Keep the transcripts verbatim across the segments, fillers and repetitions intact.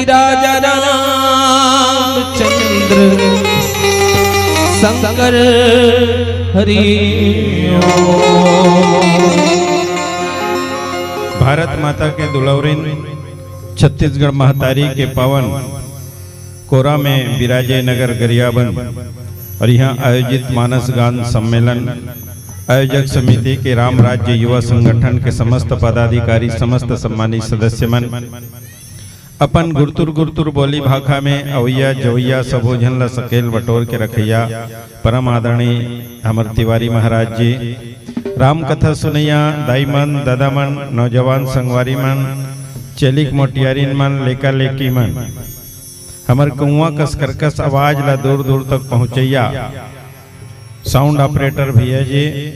राजा रामचंद्र शंकर हरि ओम। भारत माता के दुलौरिन, छत्तीसगढ़ महतारी के पावन कोरा में बिराजे नगर गरियाबंद और यहाँ आयोजित मानस गान सम्मेलन आयोजक समिति के राम राज्य युवा संगठन के समस्त पदाधिकारी, समस्त सम्मानित सदस्य मन, अपन गुरतुर गुरतुर बोली भाखा में अवैया जवैया सबो झन ला सकेल बटोर के रखैया परम आदरणीय हमर तिवारी महाराज जी, राम कथा सुनैया दाई मन, दादा मन, नौजवान संगवारी मन, चेलिक मोटियारिन मन, लेका लेकी मन, हमर कौआ कस करकस आवाज ला दूर दूर तक पहुँचैया साउंड ऑपरेटर भैया जी,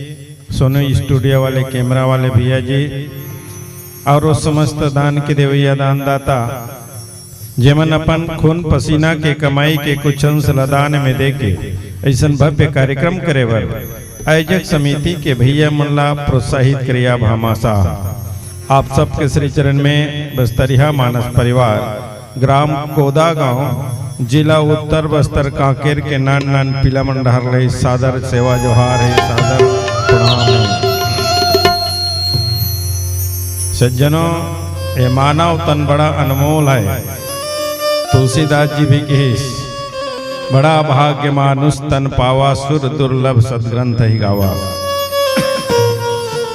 सोनू स्टूडियो वाले, कैमरा वाले भैया जी, और वो समस्त दान के देवैया दानदाता, जेमन अपन खून पसीना के कमाई के कुछ अंश ला दान में देके ऐसन भव्य कार्यक्रम करे बर आयोजक समिति के भैया मन ला प्रोत्साहित करे। अब हम आशा आप सबके श्री चरण में बस्तरिया मानस परिवार, ग्राम कोदा गांव, जिला उत्तर बस्तर, कांकेर के नान नान पीला मन डहर ले सादर सेवा जोहार हे, सादर प्रणाम हे। सज्जनों, ये मानव तन बड़ा अनमोल है। तुलसीदास जी भी कहिस, "बड़ा भाग्य मानुष तन पावा, सुर दुर्लभ सदग्रंथ ही गावा।"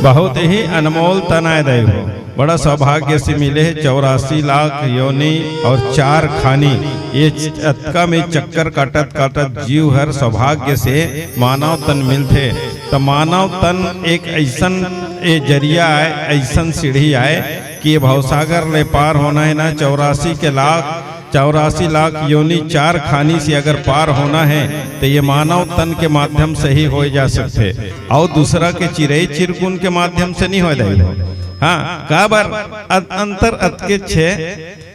बहुत ही अनमोल तन आय दाई हो। बड़ा सौभाग्य से मिले हे चौरासी लाख योनि और चार खानी। ये च-, अतका में चक्कर काटत काटत जीव हर सौभाग्य से मानव तन मिलथे। त मानव तन एक ऐसन ए जरिया आय, ऐसन सीढ़ी आय कि ये भवसागर ले पार होना हे ना, चौरासी के लाख, चौरासी लाख योनि चार खानी से अगर पार होना हे, त ये मानव तन के माध्यम से ही होय जा सकथे। अउ दूसरा के चिरई चिरगुन के माध्यम से नहीं होय दाई हो। हाँ, काबर? अत-, अंतर अतकेच हे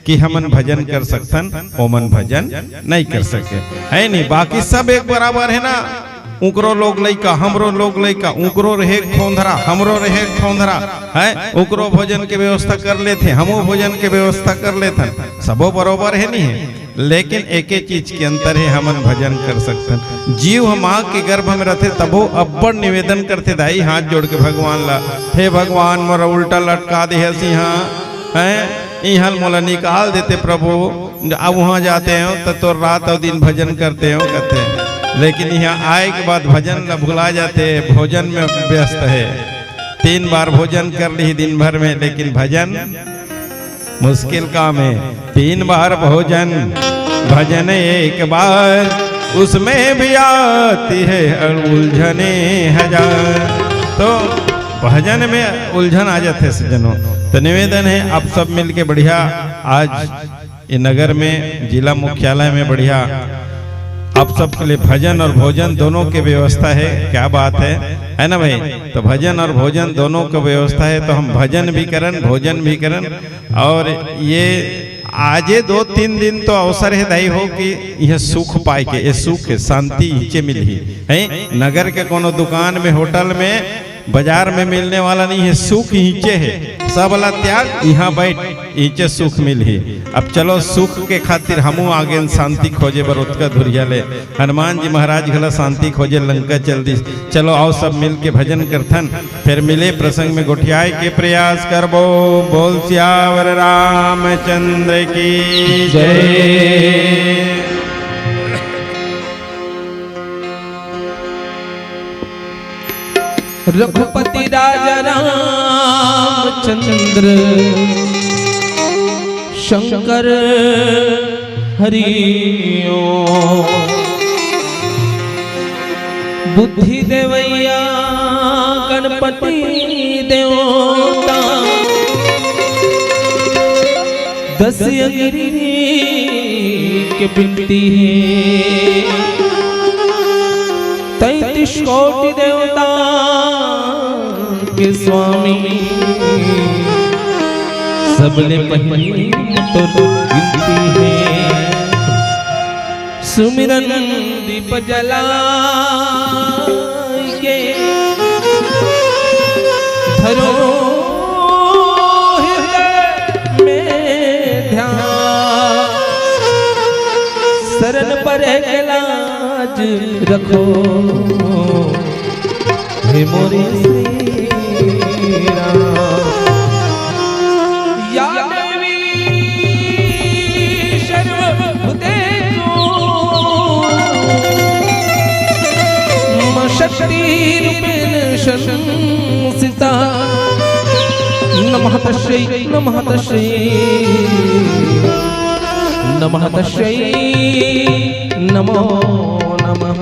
कि हमन भजन कर सकथन, ओमन भजन नहीं कर सके, है नहीं? बाकी सब एक बराबर हे ना। उकरो लोग लइका, हमरो लोग लइका, उकरो रहे खोंधरा, हमरो रहे खोंधरा, है? उकरो भोजन के व्यवस्था कर लेथे, हमो भोजन के व्यवस्था कर लेथन, सबो बरोबर हे नहीं हे? लेकिन एके चीज के अंतर हे, हमन भजन कर सकथन। जीव ह माँ के गर्भ में रथे, तभो अब्बड़ निवेदन करथे दाई, हाथ जोड़ के भगवान ला, "हे भगवान, मोर उल्टा लटका दे हस इहाँ, हैं? इहाँ मोला निकाल देते प्रभु, अब वहाँ जाते हो त तोर रात और दिन भजन करते हो," कहते हैं। लेकिन यहाँ आए के बाद भजन ला भुला जाते, भोजन में व्यस्त हे। तीन बार भोजन कर ली दिन भर में, लेकिन भजन मुश्किल काम है। तीन बार भोजन, भजन एक बार, उसमें भी आती है उलझने हजार। तो भजन में उलझन आ जाथे सज्जनों। तो निवेदन है, आप सब मिलके बढ़िया आज ये नगर में, जिला मुख्यालय में बढ़िया आप सबके लिए भजन और भोजन दोनों के व्यवस्था है। क्या बात है, है ना भाई? तो भजन और भोजन दोनों के व्यवस्था है, तो हम भजन भी करन, भोजन भी करन। और ये आजे दो तीन दिन तो अवसर हे दाई हो कि यह सुख पाए के, ये सुख हे, शांति इचे मिलही, है? नगर के कोनो दुकान में, होटल में, बाजार में मिलने वाला नहीं हे, सुख इचे हे। सब ला त्याग, यहाँ बैठ, इचे सुख मिलही। अब चलो, सुख के खातिर हमू आगे शांति खोजे बर ओतका धुरिया ले। हनुमान जी महाराज घला शांति खोजे लंका चल दिस। चलो आओ, सब मिल के भजन करथन, फिर मिले प्रसंग में गोठियाए के प्रयास करबो। बोल सियावर रामचंद्र की जय। रघुपति राजा रामचंद्र शंकर हरि ओम। बुद्धि देवैया गणपति देवता, दस अंगरी के बिनती हे, तैंतीस कोटि देवता के स्वामी, सबले पहिली तोर बिनती हे। सुमिरन दीप जला के धरो हृदय में ध्यान। शरण परे के लाज रखो, हे मोरे श्री राम। या देवी सर्वभूतेषु मम शक्ति रूपेण संस्थिता। नमः तस्यै, नमः तस्यै, नमः तस्यै, नमो नमः।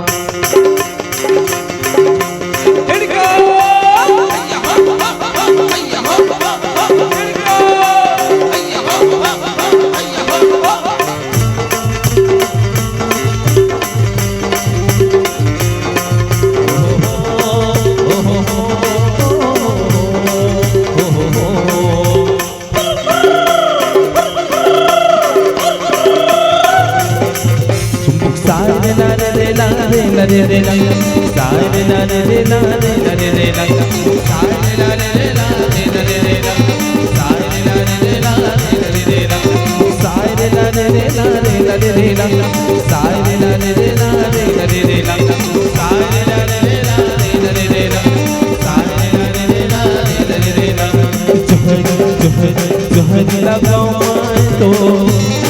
जोहरी, जोहरी, जोहरी लगाओ मैं तो,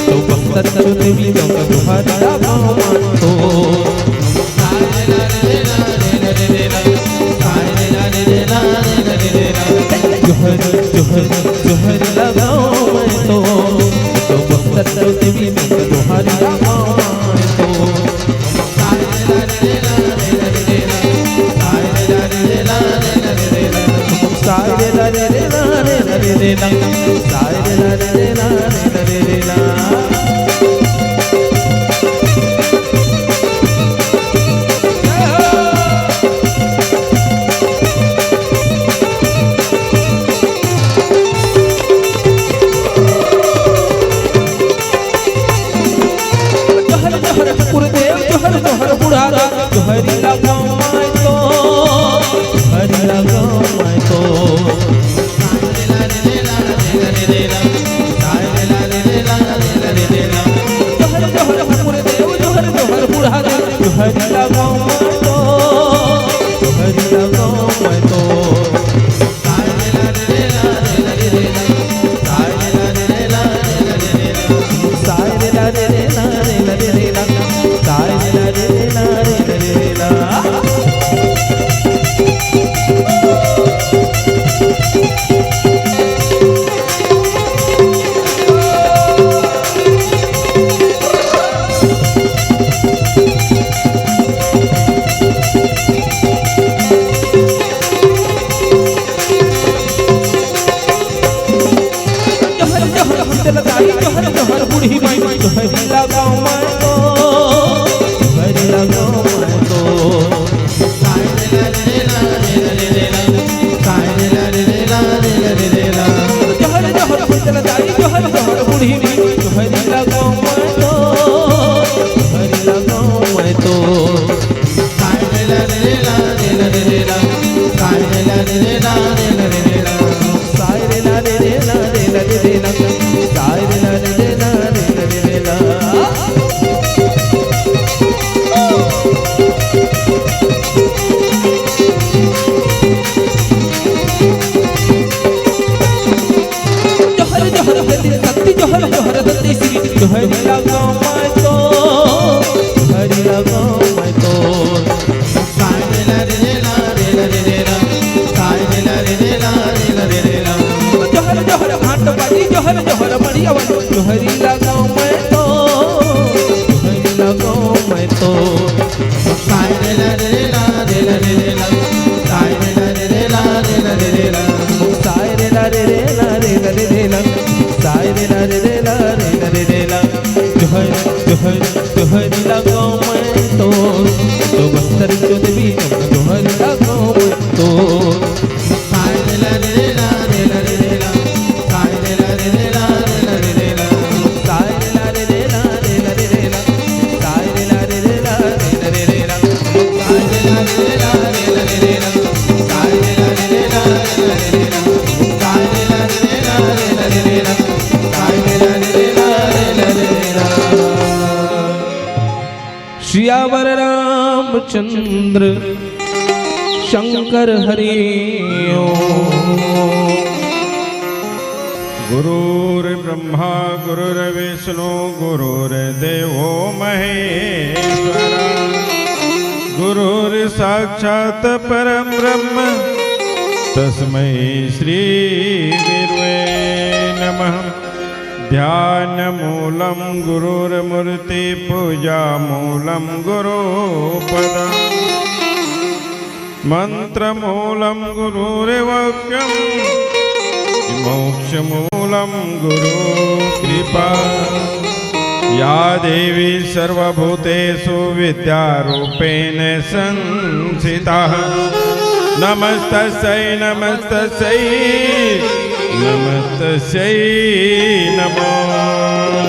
तो बस्तर चोरी में जोहरी लगाओ मैं तो। जोहरी, जोहरी, जोहरी लगाओ मैं तो, तो बस्तर चोरी में जोहरी लगाओ मैं तो। जोहर, जोहर ठाकुर देव, जोहर, जोहर बुढ़ा, जोहरी लगाओ मैं तो, जोहरी लगाओ मैं तो। जोहर, जोहर ठाकुर देव, जोहर, जोहर बुढ़ा देव, जोहरी लगाओ मैं तो, जोहरी लगाओ मैं तो। जोहर, जोहर शीतल दाई, जोहर, जोहर बूढ़ी माई, जोहरी लगाओ मैं तो, जोहरी लगाओ मैं तो। जोहर, जोहर शीतल दाई, जोहर, जोहर बूढ़ी माई, जोहरी लगाओ मैं तो, जोहरी लगाओ मैं तो। जोहर, जोहर शक्ति, जोहर, जोहर शक्ति श्री, जोहरी लगाओ मैं तो, जोहरी लगाओ मैं तो। जोहर, जोहर भांट बाजी, जोहर, जोहर बढ़िया वाली, जोहरी लगाओ मैं तो, जोहरी लगाओ मैं तो। जोहर, जोहर, जोहरी लगाओ मैं तो, तो बस्तर चोदेवी जोहरी लगाओ मैं तो। सियावर रामचंद्र शंकर हरि ओम। गुरुर्ब्रह्मा गुरुर्विष्णु गुरुर्देवो महेश्वरा। गुरुर्साक्षात् परं ब्रह्म तस्मै श्री गुरुवे नमः। ध्यानमूलं गुरोर्मूर्ति पूजामूलं गुरोपद। मन्त्रमूलं गुरोर्वाक्यं मोक्षमूलं गुरो कृपा। या देवी सर्वभूतेषु विद्यारूपेण संस्थिता। नमस्तस्यै नमस्तस्यै नमस्तस्यै नमो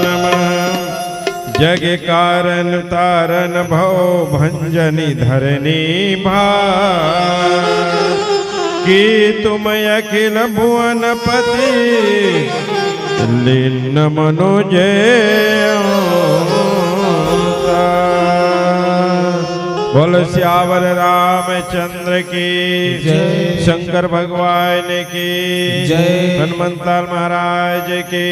नमः। जग कारण तारण भव भंजनी धरनी भार। कि तुम अखिल भुवन पति लीन मनोज। बोल सियावर रामचंद्र की जय। शंकर भगवान की जय। हनुमंतलाल महाराज की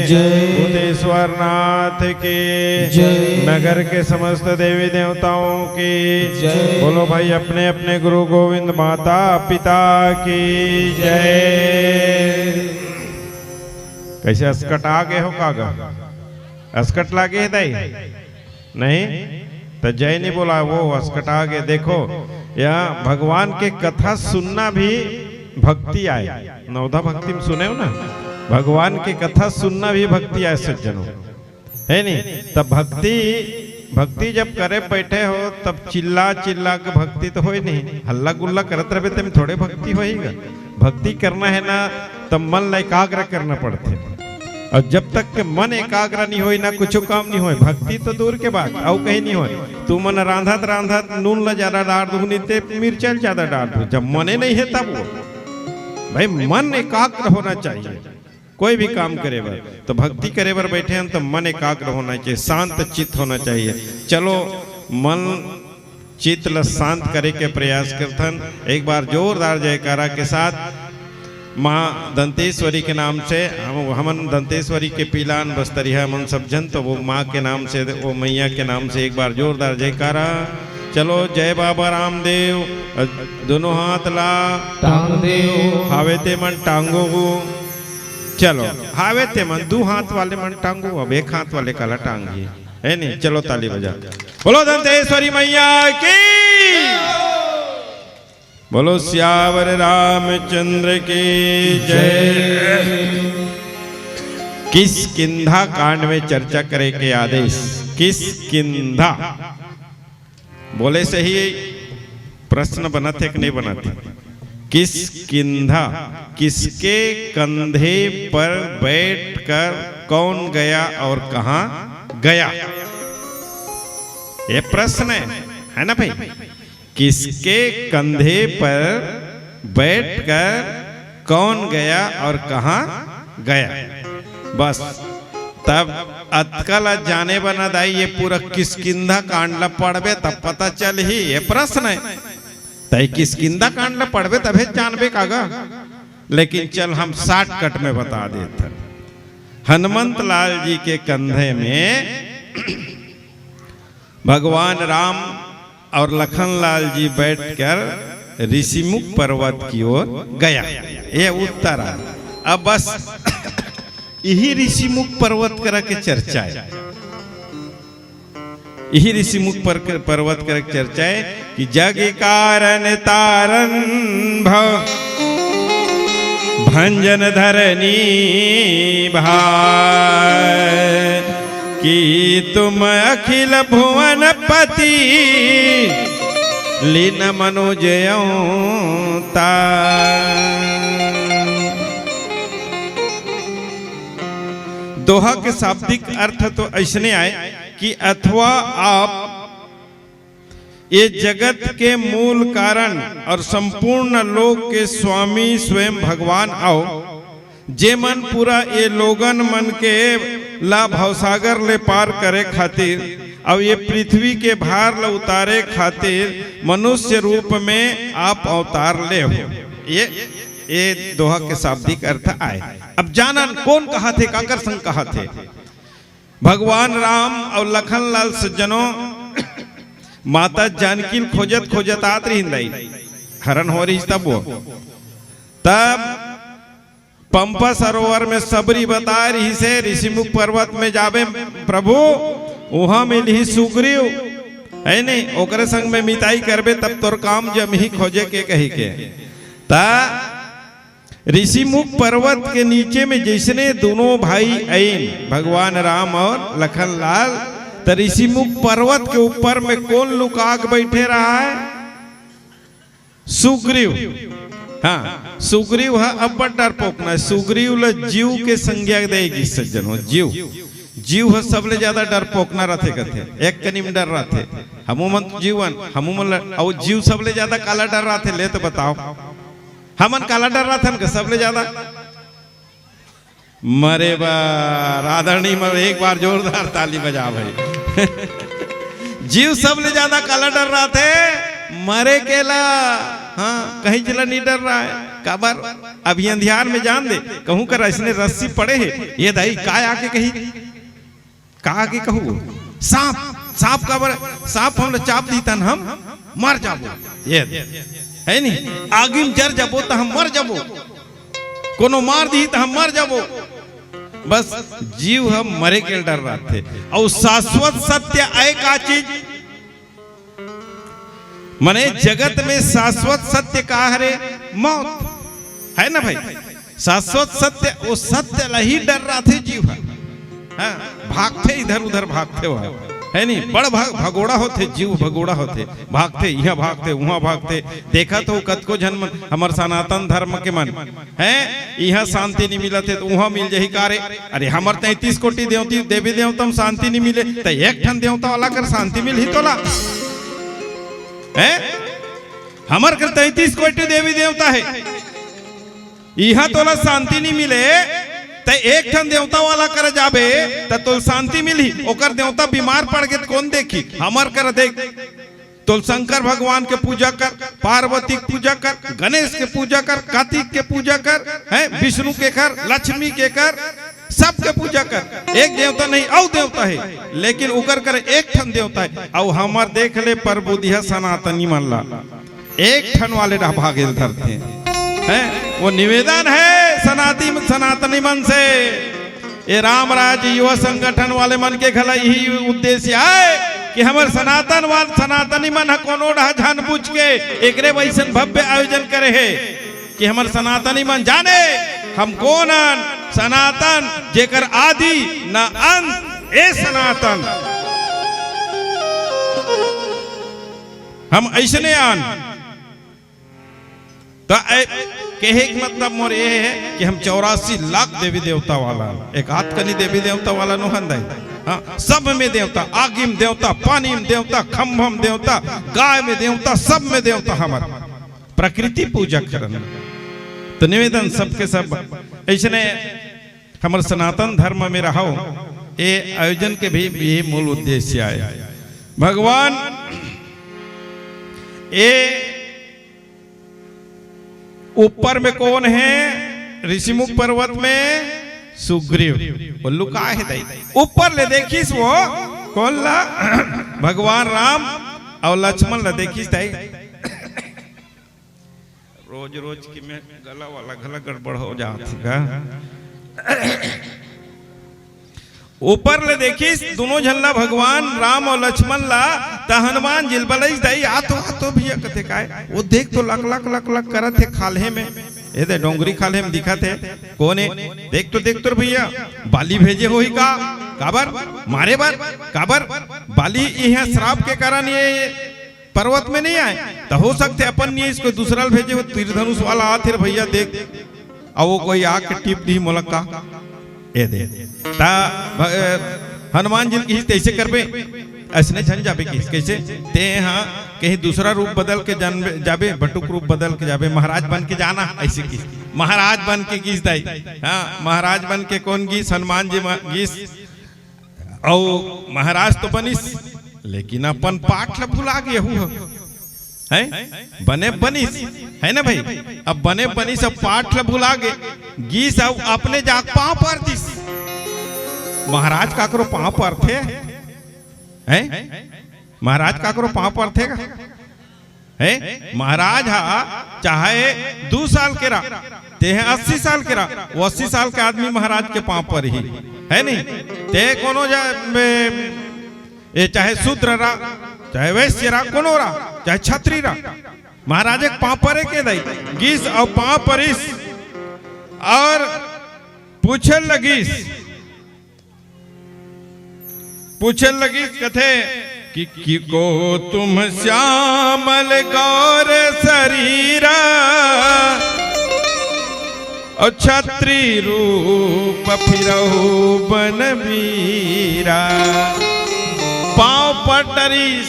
जय। भूतेश्वर नाथ की जय। नगर के समस्त देवी देवताओं की जय। बोलो भाई, अपने अपने गुरु गोविंद माता पिता की जय। कैसे असकट आ गए हो कागा? असकट लागे है दाई? नहीं तो जय नहीं बोला, वो असकटा के। देखो, यहाँ भगवान के कथा सुनना भी भक्ति आय। नवधा भक्ति में सुने हो ना, भगवान के कथा सुनना भी भक्ति आय सज्जनों, है नहीं? तब भक्ति, भक्ति जब करे बैठे हो तब चिल्ला चिल्ला के भक्ति तो होय नहीं, हल्ला गुल्ला करत रहे तेम थोड़े भक्ति होएगा। भक्ति करना है ना, तब मन ला एकाग्र करना पड़थे। अउ जब तक के मन एकाग्र नहीं होय ना, कुछू काम नहीं होय। भक्ति तो दूर के बात, अउ कहीं नहीं होय। तुमन रांधत रांधत नून ला ज्यादा डार दुहू, नहीं ते मिर्चा ला ज्यादा डार दुहू। जब मने नहीं है तब वो, भाई, मन एकाग्र होना चाहिए। कोई भी काम करे बर, तो भक्ति करे बर बैठे हैं तो मन एकाग्र होना चाहिए, शांत चित्त होना चाहिए। चलो, मन चित्त ल शांत करे के प्रयास करथन। एक बार जोरदार जयकारा के साथ माँ दंतेश्वरी के नाम से, हम, हमन दंतेश्वरी के पीलान बस्तरिया मन सब जन, तो वो माँ के नाम से, वो मैया के नाम से एक बार जोरदार जयकारा। चलो, जय बाबा रामदेव। अ, दोनों हाथ ला टांग देव। हावे ते मन टांगो गो। चलो, हावे ते मन दू हाथ वाले मन टांगो, अब एक हाथ वाले काला टांगी, है नहीं? चलो, ताली बजा। बोलो दंतेश्वरी मैया की, बोलो सियावर रामचंद्र की जय। किष्किंधा कांड में चर्चा करे के आदेश। किष्किंधा बोले से ही प्रश्न बनत हे कि नहीं बनत हे? किष्किंधा, किसके कंधे पर बैठकर कौन गया और कहाँ गया? ये प्रश्न है, है ना भाई? किसके कंधे पर बैठकर कौन गया और कहाँ गया? बस, तब अतका ला जाने बना दाई, ये पूरा किष्किंधा कांड ला पढ़बे तब पता चलही, ये प्रश्न है। तय किष्किंधा कांड ला पढ़बे तभे जानबे कागा। लेकिन चल, हम शॉर्टकट में बता देथन। हनुमंत लाल जी के कंधे में भगवान राम और लखन लाल जी बैठकर ऋषिमुख पर्वत की ओर गया। ये उत्तर है। अब बस यही ऋषिमुख पर्वत करा के चर्चा है। यही ऋषिमुख पर, पर्वत करा के चर्चा है कि जग कारण तारण भव भंजन धरनी भार। कि तुम अखिल भुवन पति लीन मनोज अवतार। दोहा के शाब्दिक अर्थ तो ऐसने आय कि अथवा आप ये जगत के मूल कारण और संपूर्ण लोक के स्वामी स्वयं भगवान अव, जेमन पूरा ये लोगन मन के ला भवसागर ले पार करे खातिर अउ ये पृथ्वी के भार ल उतारे खातिर मनुष्य रूप में आप अवतार ले हो। ये ये दोहा के शाब्दिक अर्थ आय। अब जानन कोन कहा थे, काकर संग कहा थे। भगवान राम अउ लखन लाल सज्जनों माता जानकी ल खोजत खोजत आत रहिन दाई, हरन हो रहिस तब वो। तब पंपा सरोवर में सबरी बताय रहिस हे, ऋषिमुख पर्वत में जाबे प्रभु, उहाँ मिलही सुग्रीव, है नहीं, ओकरे संग में मिताई करबे तब तोर काम जमही खोजे के कही के। ता ऋषिमुख पर्वत के नीचे में जैसने दोनों भाई आइन, भगवान राम और लखन लाल, त ऋषिमुख पर्वत के ऊपर में कोन लुका के बैठे रहा है? सुग्रीव। हाँ, सुग्रीव ह अब्बड़ डरपोकना हे। सुग्रीव ल जीव के संज्ञा दे गिस सज्जन हो, जीव। जीव ह सबले ज्यादा डरपोकना रथे कथे, एक कनी म डर रथे। हमू मन तो जीवन, हमू मन ल, अउ जीव सबले ज्यादा काला डर रथे, ले तो बताओ, हमन काला डर रथन के सबले ज्यादा? मरे बर। आदरणीय मन एक बार जोरदार ताली बजा भाई। जीव सबले ज्यादा काला डर रथे? मरे के ला। हाँ, कहीं चला नहीं डर रहा है। काबर? अभी अंधियार में जान दे, कहूँ कर ऐसने रस्सी पड़े हे, ये दाई काय आके कही, का के कहू? सांप, सांप काबर? सांप हमला चाप दी तन हम मर जाबो। ये है नहीं, आगी में जर जाबो त हम मर जाबो, कोनो मार दी त हम मर जाबो। बस जीव ह मरे के डर रथे। अउ शाश्वत सत्य आय का चीज? मने जगत में शाश्वत सत्य का हरे? मौत। है ना भाई? शाश्वत सत्य, वो सत्य ला ही डर रथे जीव ह। हाँ, भागथे इधर उधर भागथे वह, है नहीं? बड़ भाग, भगोड़ा होथे, जीव भगोड़ा होथे, भागथे, इहाँ भागथे, उहाँ भागथे। देखत हो कतको झन मन, हमर सनातन धर्म के मन, हैं? इहाँ शांति नहीं मिलत हे, त उहाँ मिल जाही का रे? अरे, हमर तैंतीस कोटि देवती, देवी देवता म शांति नहीं मिले, त एक ठन देवता वाला कर शांति मिलही तोला? हैं? हमर कर तैंतीस कोटि देवी देवता हे, इहाँ तोला शांति नहीं मिले, त एक ठन देवता वाला कर जाबे, त तोल शांति मिलही। ओकर देवता बीमार पड़ गे त कोन देखही? हमर कर देख, तोल शंकर भगवान के पूजा कर, पार्वती के पूजा कर, गणेश के पूजा कर, कार्तिक के पूजा कर, हैं, विष्णु के कर, लक्ष्मी के कर, सबके पूजा कर। एक देवता नहीं, अउ देवता हे, लेकिन ओकर कर एक ठन देवता हे। अउ हमर देख ले परबुधिया सनातनी मन ला, एक ठन वाले डहा भागे ल धरथे। हैं, वो निवेदन हे सनाती-, सनातनी मन से, ये रामराज युवा संगठन वाले मन के घला यही उद्देश्य आय कि हमर सनातन वाल-, सनातनी मन ह कोनो डहा झन बुझ के एकरे वैसन भव्य आयोजन करे हे कि हमर सनातनी मन जाने हम कोन अन, सनातन जेकर आदि न अंत, ए सनातन। हम ऐसने अन। त ए, कहे के मतलब मोर ये हे कि हम चौरासी लाख देवी देवता वाला, एक आध कनी देवी देवता वाला नोहन दाई। हाँ, सब में देवता, आगी में देवता, पानी में देवता, खंभा में देवता, गाय में देवता, सब में देवता हमर। प्रकृति पूजा करन। त निवेदन सबके सब ऐसने हमर सनातन धर्म में रहव, ए आयोजन के भी ये मूल उद्देश्य आय। भगवान ए ऊपर में कोन हे? ऋषिमुख पर्वत में सुग्रीव। वो लुका हे दाई। ऊपर ले देखिस वो कोन ला? भगवान राम अउ लक्ष्मण ला देखिस दाई। रोज रोज की में गला वाला घला गड़बड़ हो जात हे का? ऊपर ले देखिस दोनों झन ला, भगवान राम अउ लक्ष्मण ला, त हनुमान जी ल बलइस दाई, "आ तो, आ तो भैया," कथे काय, "वो देख तो लक लक लक लक करत हे खाल्हे में, ए दे डोंगरी खाल्हे में दिखत हे, कोन ए? देख तो, देख तो रे भैया, बाली भेजे होही का? काबर? मारे बर? काबर? बाली इहाँ श्राप के कारण ये पर्वत में नहीं आय, त हो सकथे अपन नहीं, इसको दूसरा ल भेजे हो, तीर धनुष वाला आथे रे भैया, देख।" अउ वो कोई आके टिप दी मोला का? ए दे। ता भ-, ए, हनुमान जी ल किहिस, "तैसे करबे, ऐसने झन जाबे," किहिस। कैसे? "ते हा कहीं दूसरा रूप बदल के जानबे, जाबे, बटुक रूप बदल के जाबे, महाराज बन के जाना," ऐसे किहिस। महाराज बन के गिस दाई। हाँ, महाराज बन के कोन गिस? हनुमान जी म-, गिस। अउ महाराज तो बनिस, लेकिन अपन पाठ ल भुला गे हूँ। हैं? बने बनिस, है ना भाई? अब बने बनिस, अब पाठ ल भुला गे, गीस अउ अपने जाग पाँव पर दिस। महाराज काकरो पाँव परथे? हैं? महाराज काकरो पाँव परथे का? हैं? महाराज हा चाहे दू साल के रा, ते हे अस्सी साल के रा, वो अस्सी साल के आदमी महाराज के पाँव पर ही, है नहीं? ते कोनो जा, ए, चाहे शूद्र रा, चाहे वैश्य रा, कोनो रा, चाहे छत्री रा, महाराज एक पाँव परे के दई, गीस अउ पाँव परिस अउ पूछे लगिस, पूछे लगिस, कथे कि, "किको तुम श्यामल गौर शरीरा, अउ छत्री रूप फिरहु बन बीरा।" पाँव पर डरिस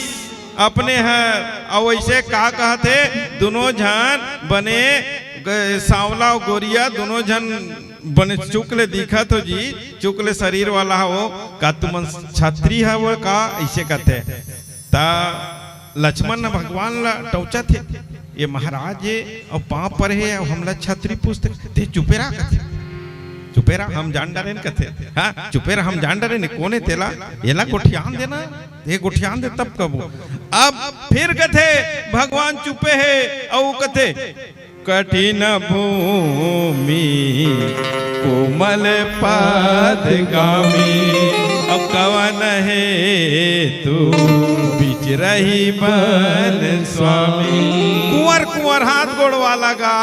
अपने हर, अउ वैसे का कहत हे, दुनों झन बने ग-, सांवला अउ गोरिया दुनों झन बने चुक ले दिखत हो जी, चुक ले शरीर वाला हो, का तुमन छत्री हव का? ऐसे कथे। त लक्ष्मण न भगवान ला टौचत हे, "ये महाराज ये अउ पाँव परे हे, अउ हमला छत्री पूछथे, ते चुपे रहा," कथे। "चुपे रहा, हम जान डरेन," कथे। हाँ, "चुपे रहा, हम जान डरेन, कोन हे तेला, एला गोठियान देना, ये गोठियान दे तब कबो।" अब फिर कथे, भगवान चुपे हे, अउ कथे, "कठिन भूमि कोमल पद गामी, अब कवन हेतु बिचरहि बन स्वामी।" कुंवर कुंवर हाथ गोड़ वाला गा,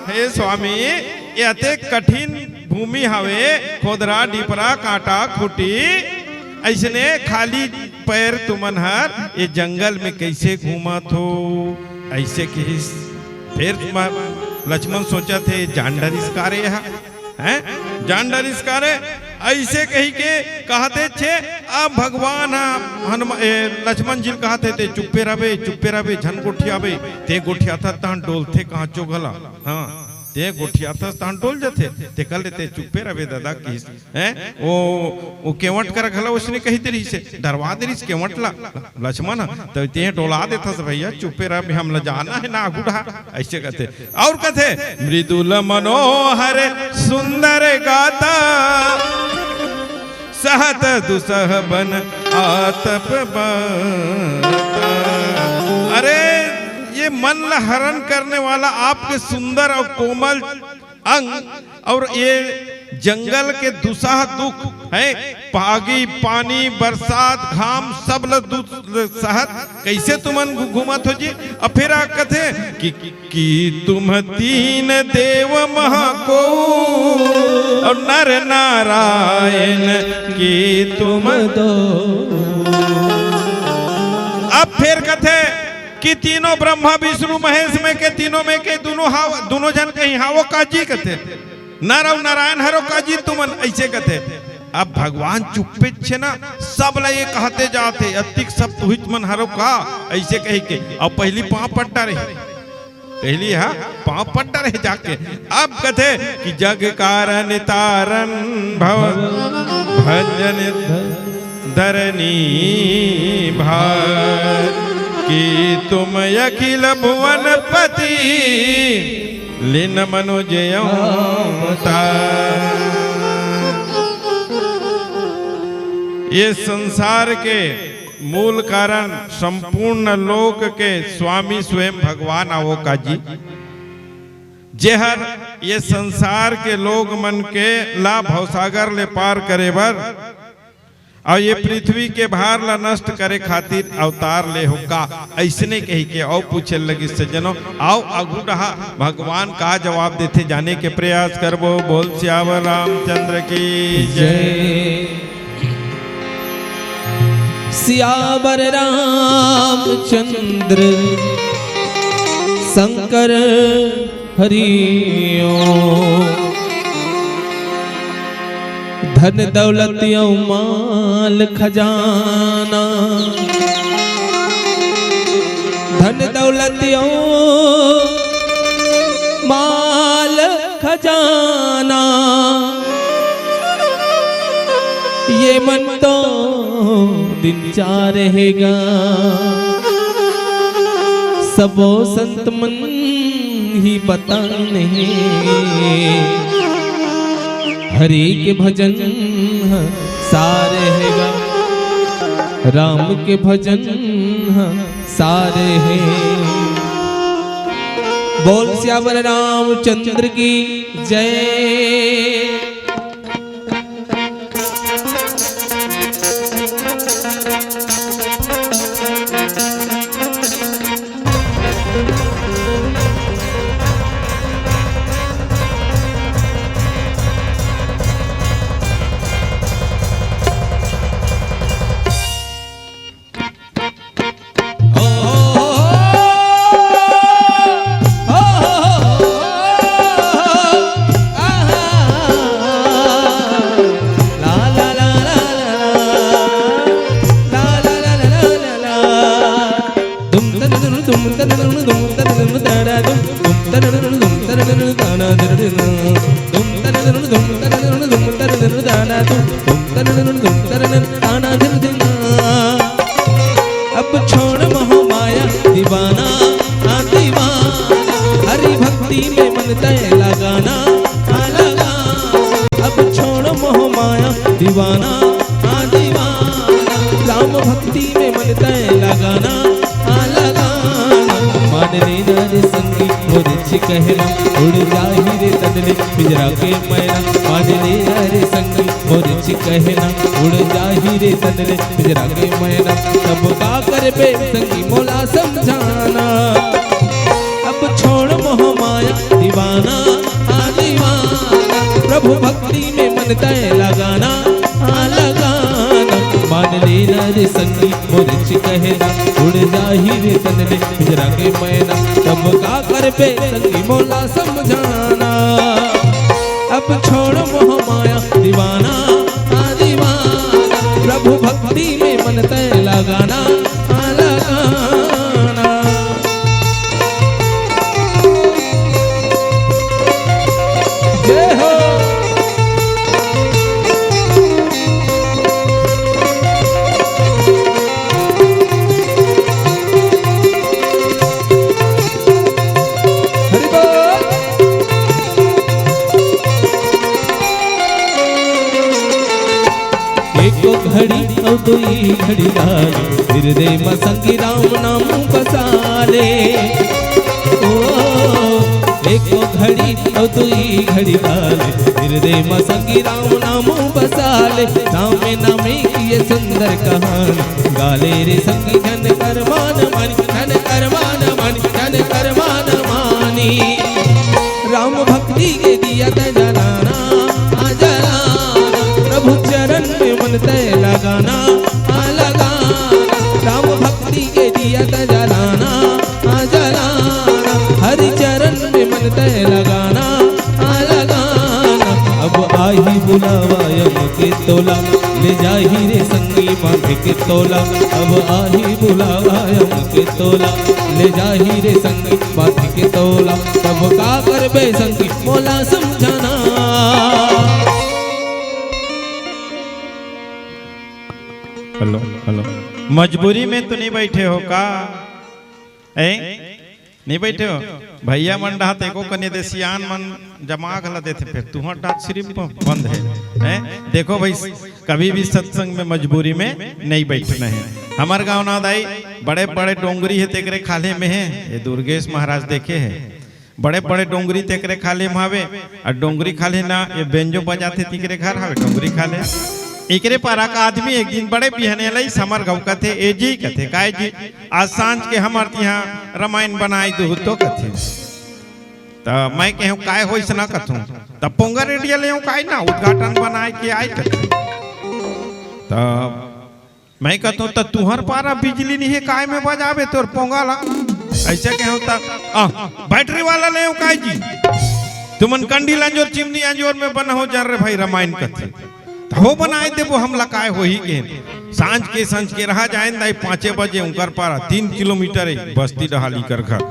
"हे स्वामी, ये अतेक कठिन भूमि हवे, खोदरा, डिपरा, कांटा, खूंटी, अइसने खाली पैर तुमन हर ये जंगल में कइसे घूमत हो?" अइसे कहिस। फेर म-, लक्ष्मण सोचत हे, "जान डरिस का रे हा, हैं? जान डरिस का रे?" अइसे कहि के कहत हे छे। अब भगवान ह हनुम-, ए, लक्ष्मण जी ल कहत हे, "ते चुप्पे रहबे, चुप्पे रहबे, झन गोठियाबे, ते गोठियाथस तहन डोलथे कांचो घला, हाँ, ते गोठियाथस तहन डोल जथे, तेकर ले ते चुप्पे रहबे ददा," कहिस। हैं? ओ, ओ केवट कर घला ओसने कहि दे रहिस हे, डरवा दे रहिस केवट ला, लक्ष्मण ह, त ते डोला देथस भैया, चुप्पे रह, हमला जाना हे ना आगू डहा, अइसे कथे। अउ कथे, "मृदुल मनोहर सुंदर गाता, सहत दुसह बन आतप बाता।" अरे, ये मन ला हरण करने वाला आपके सुंदर अउ कोमल अंग अउ ये जंगल के दुसह दुख हे, आगी, पानी, बरसात, घाम, सब ल दुख ल सहत कइसे तुमन घु-, घूमत हो जी? अउ फेर आ कथे कि, "कि तुम तीन देव महा को, अउ नर नारायण कि तुम दो।" अब फेर कथे कि तीनों ब्रह्मा, विष्णु, महेश में के, तीनों में के दुनों हाव, दुनों झन कहीं हावो का जी कथे। नर अउ नारायण हरो का जी तुमन, अइसे कथे। अब भगवान चुप्पे छे ना, सब ला ये कहते जात हे, "अतिक सब तुहिच मन हरो का?" अइसे कहि के। अउ पहिली पाँव पट्टा रहे, पहिली हा पाँव पट्टा रहे जाके। अब कथे कि "जग कारण तारण भव भंजन धरनी भार, कि तुम अखिल भुवन पति लीन मनुज अवतार।" ये संसार के मूल कारण संपूर्ण लोक के स्वामी स्वयं भगवान आवो का जी, जेहर ये संसार के लोग मन के ला भवसागर ले पार करे बर अउ ये पृथ्वी के भार ला नष्ट करे खातिर अवतार ले हो का, अइसने कहि के अउ पूछे लगिस सज्जनों। अउ आगू डहा भगवान का जवाब देथे, जाने के प्रयास करबो। बोल सियावर रामचंद्र की जय। जय। सियावर रामचंद्र शंकर हरि ओम। धन दौलत अउ माल खजाना, धन दौलत अउ माल खजाना, ये मन तो दिन चार हे गा। सबो संत मन ही बताइन हे, हरि के भजन ह सार हे गा, राम के भजन ह सार हे। बोल सियावर रामचंद्र की जय। अब छोड़ मोह माया दीवाना, हाँ दीवाना, हरि भक्ति में मन तय लगाना, हाँ लगाना। अब छोड़ मोह माया दीवाना, हाँ दीवाना, राम भक्ति में मन तय लगाना, हाँ लगाना। मान लेना रे संगी मोर इच कहना, उड़ जाही रे तन ले पिंजरा के मैना। मान लेना रे संगी मोर इच कहना, उड़ जाही रे तन ले पिंजरा के मैना। तब का करबे संगी मोला समझाना। अब छोड़ मोह माया दीवाना, हाँ दीवाना, प्रभु भक्ति में मन तय लगाना, हाँ लगाना। मान लेना रे संगी मोर इच कहना, उड़ जाही रे तन ले पिंजरा के मैना। तब का करबे संगी मोला समझाना। अब छोड़ मोह माया दीवाना, हाँ दीवाना, प्रभु भक्ति में मन तय लगाना, हाँ लगाना। जय हो। हरि बोल। एको घड़ी अउ दुई घड़ी लागे, हृदय म संगी राम नाम बसा ले। ओ, एको घड़ी अउ दुई घड़ी लागे, हृदय म संगी राम नाम बसा ले। नामे नामे किए सुंदर कहानी, गा ले रे संगी झन कर मान मानी, झन कर मान मानी, झन कर मान मानी। राम भक्ति के दिया त जलाना, आ जलाना, प्रभु चरण में मन तय लगाना, आ लगाना। राम भक्ति के दिया त जलाना, आ जलाना, हरि चरण में मन तय लगाना, आ लगाना। अब आही बुलावा यम के तोला, ले जाही रे संगी माथे के तोला। अब आही बुलावा यम के तोला, ले जाही रे संगी माथे के तोला। तब का करबे संगी मोला समझाना। Hello, hello. मजबूरी में तो नहीं बैठे हो का? ए? नहीं बैठे हो? भैया मन डहा त एको कने दे, सियान मन जमा घला देथे, फेर तुहर डाक सिर्फ बंद है, हैं? देखो भाई, कभी भी सत्संग में मजबूरी में नहीं बैठना है। हमर गांव ना दाई, बड़े बड़े डोंगरी है, तेकरे खाल्हे में है, ये दुर्गेश महाराज देखे है, बड़े बड़े डोंगरी तेकरे खाल्हे में हवे, अउ डोंगरी खाल्हे ना, ये बेंजो बजाथे, तेकरे घर हवे डोंगरी खाल्हे। एकरे पारा का आदमी एक दिन बड़े बिहने लइस हमर गांव कथे, "ए जी," कथे, "काय जी?" "आज सांझ के हमर तिहां रमायन बनाय दुहू तो," कथे। त मैं कहेंव, "काय होइस ना?" कथंव। "त पोंगा रेडिया लेंव काय ना, उद्घाटन बनाय के आय," कथे। त मैं कथंव, "त तुंहर पारा बिजली नइ हे, काय में बजाबे तोर पोंगा ला?" अइसे कहेंव त, "आ, बैटरी वाला लेंव काय जी?" "तुमन कंडील अंजोर, चिमनी अंजोर में बनाहू जन रे भाई रमायन," कथे। "त हो बनाय देबो, हमला काय होही?" कहेंव। सांझ के, सांझ के रहा जाएन दाई, पाँचे बजे उंकर पारा, तीन किलोमीटर हे बस्ती डहाली कर घर।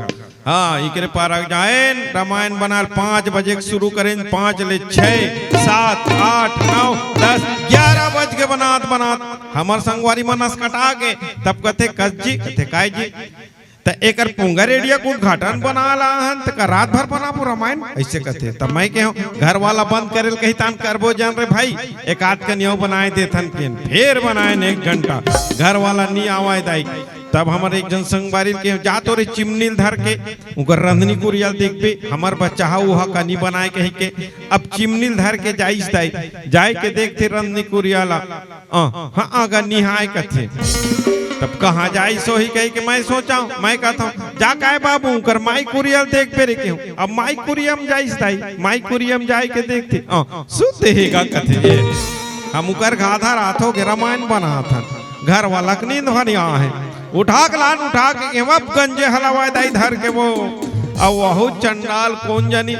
हाँ, इकरे पारा जाएन, रामायण बनाल पाँच बजे के शुरू करेन, पाँच ले छः, सात, आठ, नौ, दस, ग्यारह बज के बनात बनात हमर संगवारी मन असकटा गे। तब कथे, "कस जी," कथे, "काय जी?" "त एकर पोंगा रेडिया के उद्घाटन बनाला हन, त का रात भर बनाबो रामायण?" अइसे कथे। त मैं केहेंव, "घर वाला बंद करे ल कहितान करबो जान रे भाई, एक आध कनियो बनाए देथन केन।" फेर बनाएन एक घंटा, घर वाला नी आवय दाई। तब हमर एक झन संगवारी ल केहेंव, "जा तो रे चिमनी ल धर के उंकर रंधनी कुरिया ल देखबे, हमर बच्चा ह ओहा का नी बनाए," कहिके। अब चिमनी ल धर के जाइस दाई, जाय के देखथे रंधनी कुरिया ला, अ, हाँ, अगर निहाय कथे। तब कहाँ जाइस होही कहिके मैं सोचेंव, मैं कहथंव, "जा काय बाबू, उंकर माई कुरिया ल देखबे रे," केहेंव। अब माई कुरिया म जाइस दाई, माई कुरिया म जाय के देखथे, अ, सुत हे गा कथे, "ए, हम उंकर गा धराथन गे रामायण बनाथन, घर वाला के नींद भर आए हे।" उठा के लान, उठा के केहेंव, अब गंजे हलावय दाई धर के वो। अब वहू चंडाल कोन जनी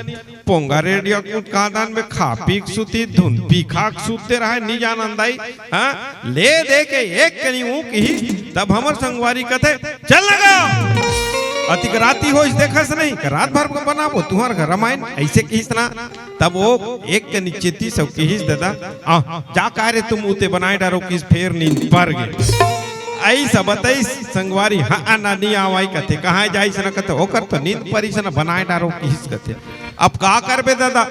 पोंगा रेडिया के उद्घाटन में खा पी के सुती, धुन पी खा के सुते रहय, नी जानन दाई। हाँ, ले दे के एक कनी ऊँक ही, तब हमर संगवारी कथे, "चल लगा, अतिक राती होइस देखस नहीं, रात भर बनाबो तुंहर घर रामायण," अइसे किहिस ना। तब वो एक कनी चेतिस अउ किहिस, "दादा, आ, जा काय रे तुम उते बनाए डारो," किहिस, फेर नींद पर गे। अइसा बतइस संगवारी, "हाँ, ना, नी आवय," कथे, "कहाँ जाइस ना?" कथे, "ओकर तो नींद परिस ना, बनाए डारो," किहिस कथे। अब का करबे दादा,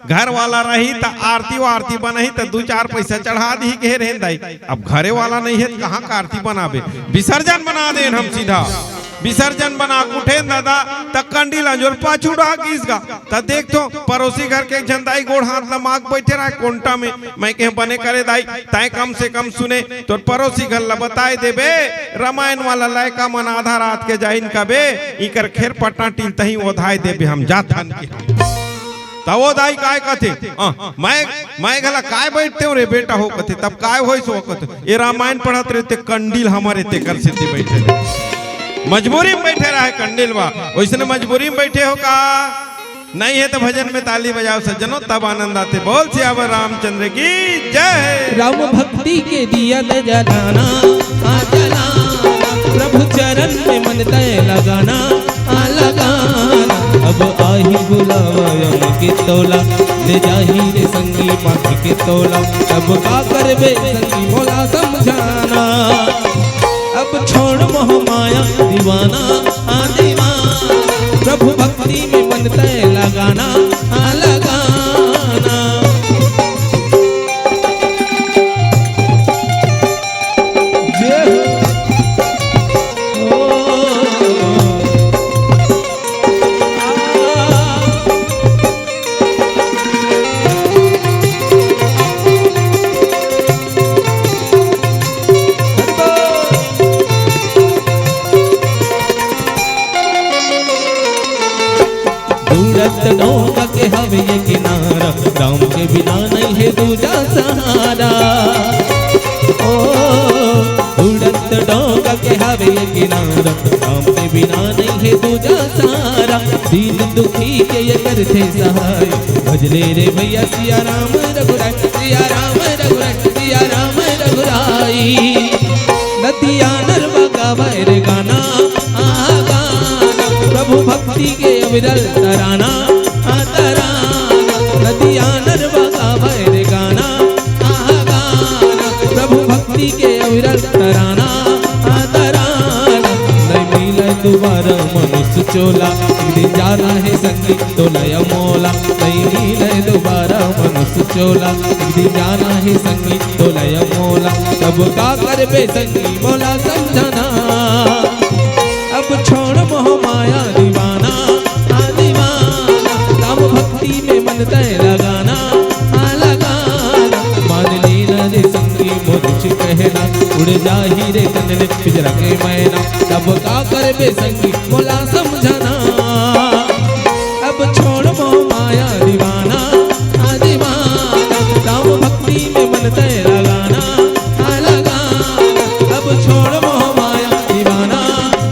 घर वाला रही त आरती वारती बनही त दू चार पइसा चढ़ा दिही कहे रहेन दाई। अब घरे वाला नहीं हे त कहाँ का आरती बनाबे, विसर्जन बना देन हम सीधा। विसर्जन बना के उठेन दादा, त कंडी ल अंजोर पाछू डहा गिस गा। त देखथों, परोसी घर के एक झन दाई गोड़ हाथ ल माख बइठे रहय कोंटा में। मैं केहेंव, "बने करे दाई, तैं कम से कम सुने, तोर परोसी घर ल बताए देबे, रामायण वाला लइका मन आधा रात के जाइन कबे, इकर खेर पट्टा टिलतही ओधाए देबे, हम जाथन के।" त वो दाई काय कथे, "अ, मैं, मैं घला काय बइठतेंव रे बेटा हो," कथे। "तब काय होइस हो?" कथे, "ए रामायण पढ़त रहे ते कंडी ल हमर ए तेकर सेती बइठे रहे, मजबूरी में बइठे रहय कंडी ल बा, ओइसने मजबूरी में बइठे हो का?" नहीं हे त भजन में ताली बजाव सज्जनों, तब आनंद आथे। बोल सियावर रामचंद्र की जय। राम भक्ति के दिया न जलाना, आ जलाना, प्रभु चरण में मन तय लगाना, आ लगाना। अब आही बुलावा यम के तोला, ले जाही रे संगी माथ के तोला। अब का करबे संगी मोला समझाना, अब छोड़ मोह माया दीवाना, आ दीवाना। प्रभु भक्ति में मन तय लगाना, आ लगाना। जय हो। ओ। बूड़त डोंगा के हवे ये किनारा, राम के बिना नहीं है दूजा सहारा। ओ, बूड़त डोंगा के हवे ये किनारा, राम के बिना नहीं है दूजा सहारा। दीन दुखी के ये करथे सहाय, भजले रे भैया सिया राम रघुराई, सिया राम रघुराई, सिया राम रघुराई। नदिया नरवा गावय रे गाना, आ गाना, प्रभु भक्ति के अविरल तराना, आ तराना। नदिया नरवा गावय रे गाना, आ गाना, प्रभु भक्ति के अविरल तराना, आ तराना। नहीं मिले दोबारा मनुष्य चोला, एक दिन जाना है संगी तोला या मोला। नहीं मिले दोबारा मनुष्य चोला, एक दिन जाना है संगी तोला या मोला। तब का करबे संगी मोला समझाना। अब छोड़ मोह माया दीवाना, आ दीवाना। राम भक्ति में मन तय लगाना, आ लगाना। मान लेना रे संगी मोर कुछ कहना, उड़ जाही रे तन ले पिंजरा के मैना। तब का करबे संगी मोला समझाना। अब छोड़ मोह माया दीवाना, आ दीवाना। राम भक्ति में मन तय लगाना, आ लगाना। अब छोड़ मोह माया दीवाना,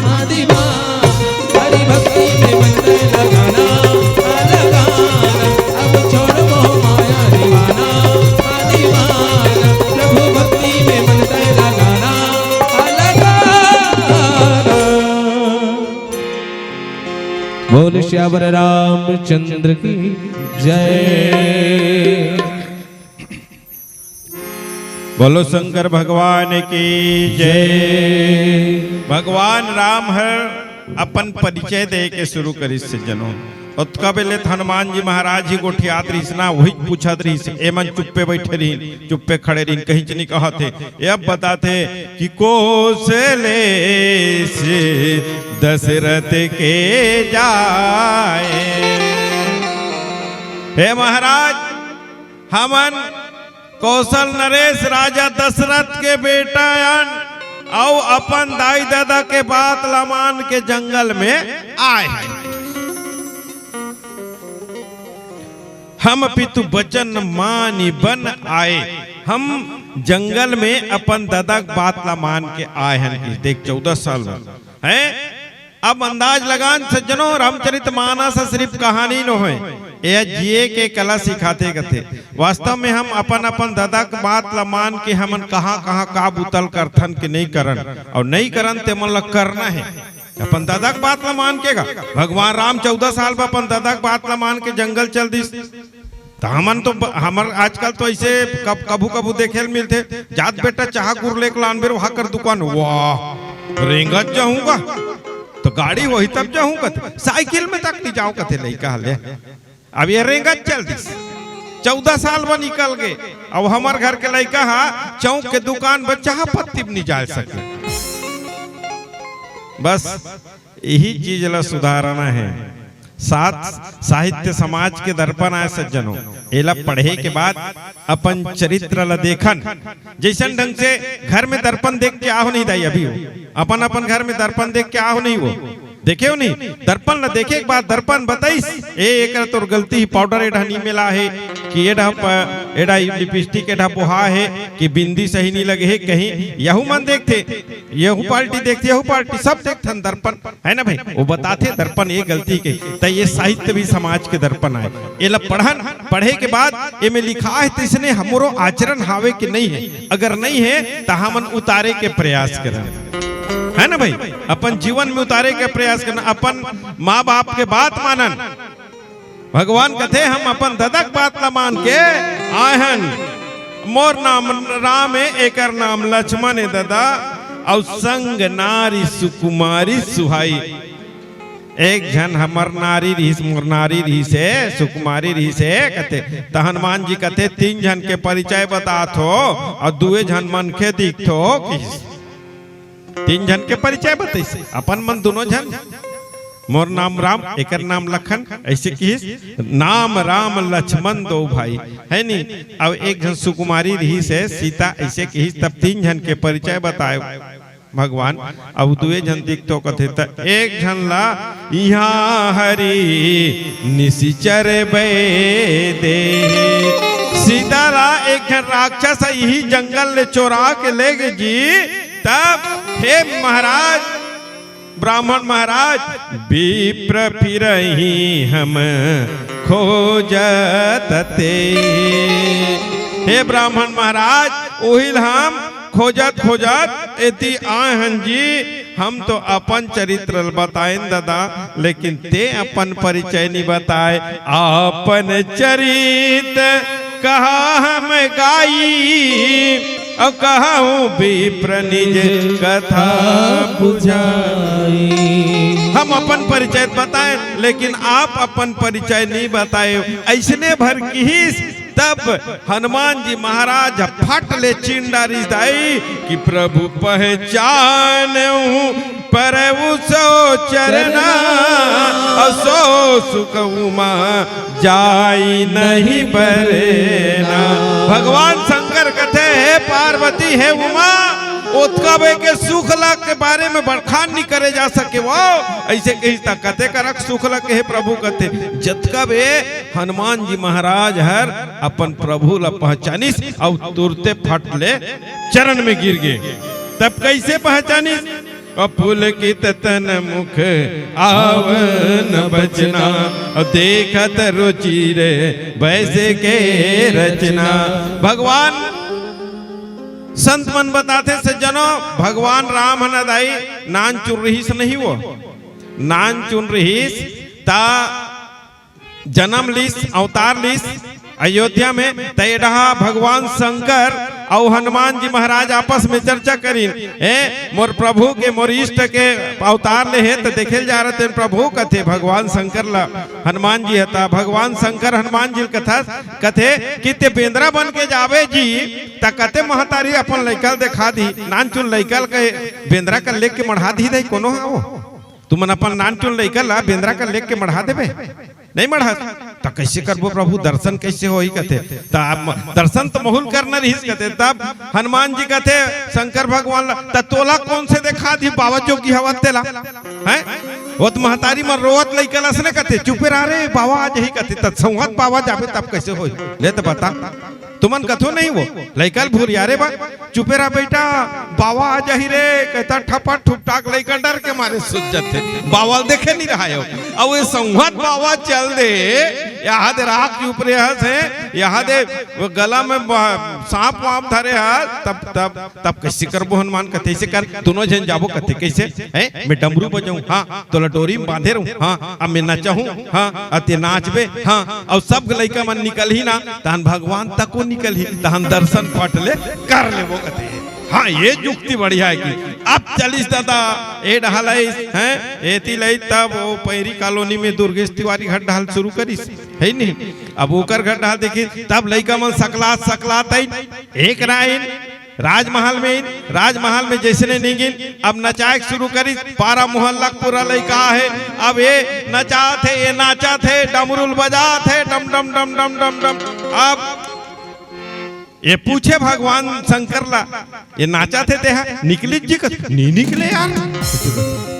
आ दीवाना। हरि भक्ति में मन तय लगाना, आ लगाना। अब छोड़ मोह माया दीवाना, आ दीवाना। प्रभु भक्ति में मन तय लगाना, आ लगाना। बोल सियावर रामचंद्र की जय। बोलो शंकर भगवान की जय। भगवान राम हर अपन परिचय दे के शुरू करिस से जनो। ओतका बेले त हनुमान जी महाराज ही गोठियात रहिस ना, वही पूछत रहिस, एमन चुप्पे बैठे रहिन, चुप्पे खड़े रहिन, कहीं च नहीं कहत हे। ये अब बताथे कि कोसले से दशरथ के जाए। हे महाराज, हमन कौशल नरेश राजा दशरथ के बेटा अन, अउ अपन दाई ददा के बात ला मान के जंगल में आए हैं। हम पितु बचन मानी बन आए, हम जंगल में अपन ददा के बात ला मान के आए हैं। देख, चौदह साल में हैं। अब अंदाज लगान सज्जनों, रामचरित मानस सिर्फ कहानी नो है, यह जिए के कला सिखाथे कथे। वास्तव में हम अपन अपन ददा के बात ला मान के हमन कहाँ कहाँ का बुतल करथन के नहीं करन, और नहीं करन ते मन ला करना है। अपन ददा के बात ला मान के का, भगवान राम चौदह साल पर अपन ददा के बात ला मान के जंगल चल दिस। त हमन तो ब-, हमर आजकल तो ऐसे कब, कभू कभू देखे ल मिलथे, जात बेटा चाह गुर लेके लान बेर वहां कर दुकान, वाह, रेंगत जाहूंगा तो गाड़ी वही तब जाहूं कथे, साइकिल में तक नहीं जाओ कथे लइका हले। अब ये रेंगत चल दिस, चौदह साल में निकल गए। अब हमर घर के लइका हा चौक के दुकान पर चाह पत्ती भी नहीं जा सके। बस यही चीज ला सुधारना है। साथ साहित्य समाज के दर्पण आय सज्जनों। एला पढ़े के बाद अपन चरित्र ला देखन, जैसन ढंग से घर में दर्पण देख के आहो नहीं दाई, अभी हो अपन अपन घर में दर्पण देख के आहो नहीं, वो देखे हो नहीं। दर्पण ला देखे के बाद दर्पण बताइस, ए एकर तोर गलती ही, पाउडर एढ़ा नहीं मिला है कि एढ़ा प-, एढ़ा लिपस्टिक एढ़ा बोहा है कि बिंदी सही नहीं लगे है, कहीं यहू मन देखथे, यहू पार्टी देखथे, यहू पार्टी, सब देखथन दर्पण, है ना भाई? वो बताथे दर्पण ये गलती के, त ये साहित्य भी समाज के दर्पण आय। एला पढ़न, पढ़े के बाद एमे लिखा है, त इसने हमरो आचरण हावे कि नहीं है? अगर नहीं है, त हमन उतारे के प्रयास करन, है ना भाई? अपन जीवन में उतारे के प्रयास करन, अपन माँ बाप के बात मानन। भगवान कथे, हम अपन ददा के बात ला मान के आए हन। मोर नाम राम ए, एकर नाम लक्ष्मण ए ददा, अउ संग नारी सुकुमारी सुहाई। एक झन हमर नारी रिहिस, मोर नारी रिहिस हे, सुकुमारी रिहिस हे, कथे। त हनुमान जी कथे, तीन झन के परिचय बतात हो, अउ दुए झन मनखे दिखथो, किहिस। तीन झन के परिचय बतइस, अपन मन दुनों झन। मोर नाम राम, एकर नाम लखन, ऐसे किहिस, नाम राम लक्ष्मण दो भाई, है नी? अब एक झन सुकुमारी रिहिस हे, सीता, ऐसे किहिस, तब तीन झन के परिचय बताए भगवान। अब दुए झन दिखथो कथे, त एक झन ला इहाँ हरि निशिचर बै दे। सीता ला एक झन राक्षस इही जंगल ले चोरा के ले गे जी। तब हे महाराज, ब्राह्मण महाराज, विप्र फिरही हम खोजत ते। हे ब्राह्मण महाराज, ओहिल हम खोजत खोजत एती आए हन जी। हम तो अपन चरित्र ल बताएन ददा, लेकिन ते अपन परिचय नी बताए। अपन चरित कहा हम गाई, अउ कहूँ विप्र निज कथा बुझाई। हम अपन परिचय बताए, लेकिन आप अपन परिचय नहीं बताए। ऐसने भर किहिस, तब हनुमान जी महाराज फट ले चिंडारी दाई कि प्रभु पहचान परउ सो चरना, अउ सो सुख उमा जाई नहीं बरना। भगवान शंकर कथे, हे पार्वती, हे उमा, ओतका बे के सुख ला के बारे में बड़खान नहीं करे जा सके वो। ऐसे कही त कते करक सुख ला के, हे प्रभु, कथे जतका बे हनुमान जी महाराज हर अपन प्रभु ला पहचानिस अउ तुरते फट ले चरण में गिर गे। तब कैसे पहचानिस? अपुलकित तन मुख आवन बचना, अउ देखत रुचि रे बैसे के रचना। भगवान संत मन बताथे सज्जनों, भगवान राम ह न दाई नान चुन रहिस नहीं वो, नान चुन रहिस त जन्म लिस, अवतार लिस अयोध्या में। त ए डहा भगवान शंकर अउ हनुमान जी महाराज आपस में चर्चा करिन, "ए मोर प्रभु के, मोर इष्ट के अवतार ले हे, त देखे ल जा रहे तेन प्रभु," कथे भगवान शंकर ला हनुमान जी ह। त भगवान शंकर हनुमान जी ल कथा कथे कि ते बेंदरा बन के जाबे जी, त कते महतारी अपन लइका ल देखा दी, नानचुन लइका ल कहे बेंदरा कर लेके मढ़ा दी दे कोनो हा वो। तुमन अपन नानचुन लइका ला बेंदरा कर लेके मढ़ा देबे, नहीं मढ़ा, त कैसे करबो प्रभु, दर्शन कैसे होही कथे। त अब दर्शन त महूँ ल करना रहिस कथे। तब हनुमान जी कथे शंकर भगवान ला, "त तोला कोन से देखा दी बाबा जोगी हवत तेला?" हैं? वो त महतारी मन रोवत लइका लस ने कथे, "चुपे रह रे, बाबा आ जही," कथे। त संवत बाबा जाबे तब कैसे होही? ले त बता। तुमन कथो नहीं वो, लइका ल भुरिया रे बा, "चुपे रह बेटा, बाबा आ जाही रे," कहता, ठपट ठुपटाक लइका डर के मारे सुत जथे, बाबा ल देखे नहीं रहा हो। अब वो संवत बाबा चल दे, यहाँ दे राख के ऊपरे हस है, यहाँ दे वो गला में बा-, सांप वाप धरे हस, तब, तब, तब कैसे करबो हनुमान कथे, "ऐसे कर, दोनों झन जाबो," कथे, "कैसे?" "हैं, मैं डमरू बजाऊं, हाँ, तोला डोरी में बांधे रहूं, हाँ, अब मैं नचाहूं, हाँ, अब ते नाचबे, हाँ, अउ सब लइका मन निकलही ना, तहन भगवान तको निकलही, तहन दर्शन फट ले कर लेबो," कथे। हाँ, ये जुक्ति बढ़िया है कि अब चलिस दादा, ए डहा लइस, हैं, एती लइस, तब वो पैरी कॉलोनी में दुर्गेश तिवारी घर डहा ल शुरू करिस, है नहीं? अब ओकर घर डहा देखिस, तब लइका मन सकलात, सकलात आइन, एक राइन, राजमहल में, राजमहल में जैसने निगिन, अब नचाए के शुरू करिस, पारा मोहल्ला के पूरा लइका हे, अब ये नचात हे, ये नाचत हे, डमरू ल बजात हे, डम, डम, डम, डम, डम, डम। अब ये पूछे भगवान शंकर ला, "ये नाचत हे तेहा, निकलिस जी?" कथे, "नी निकले यार,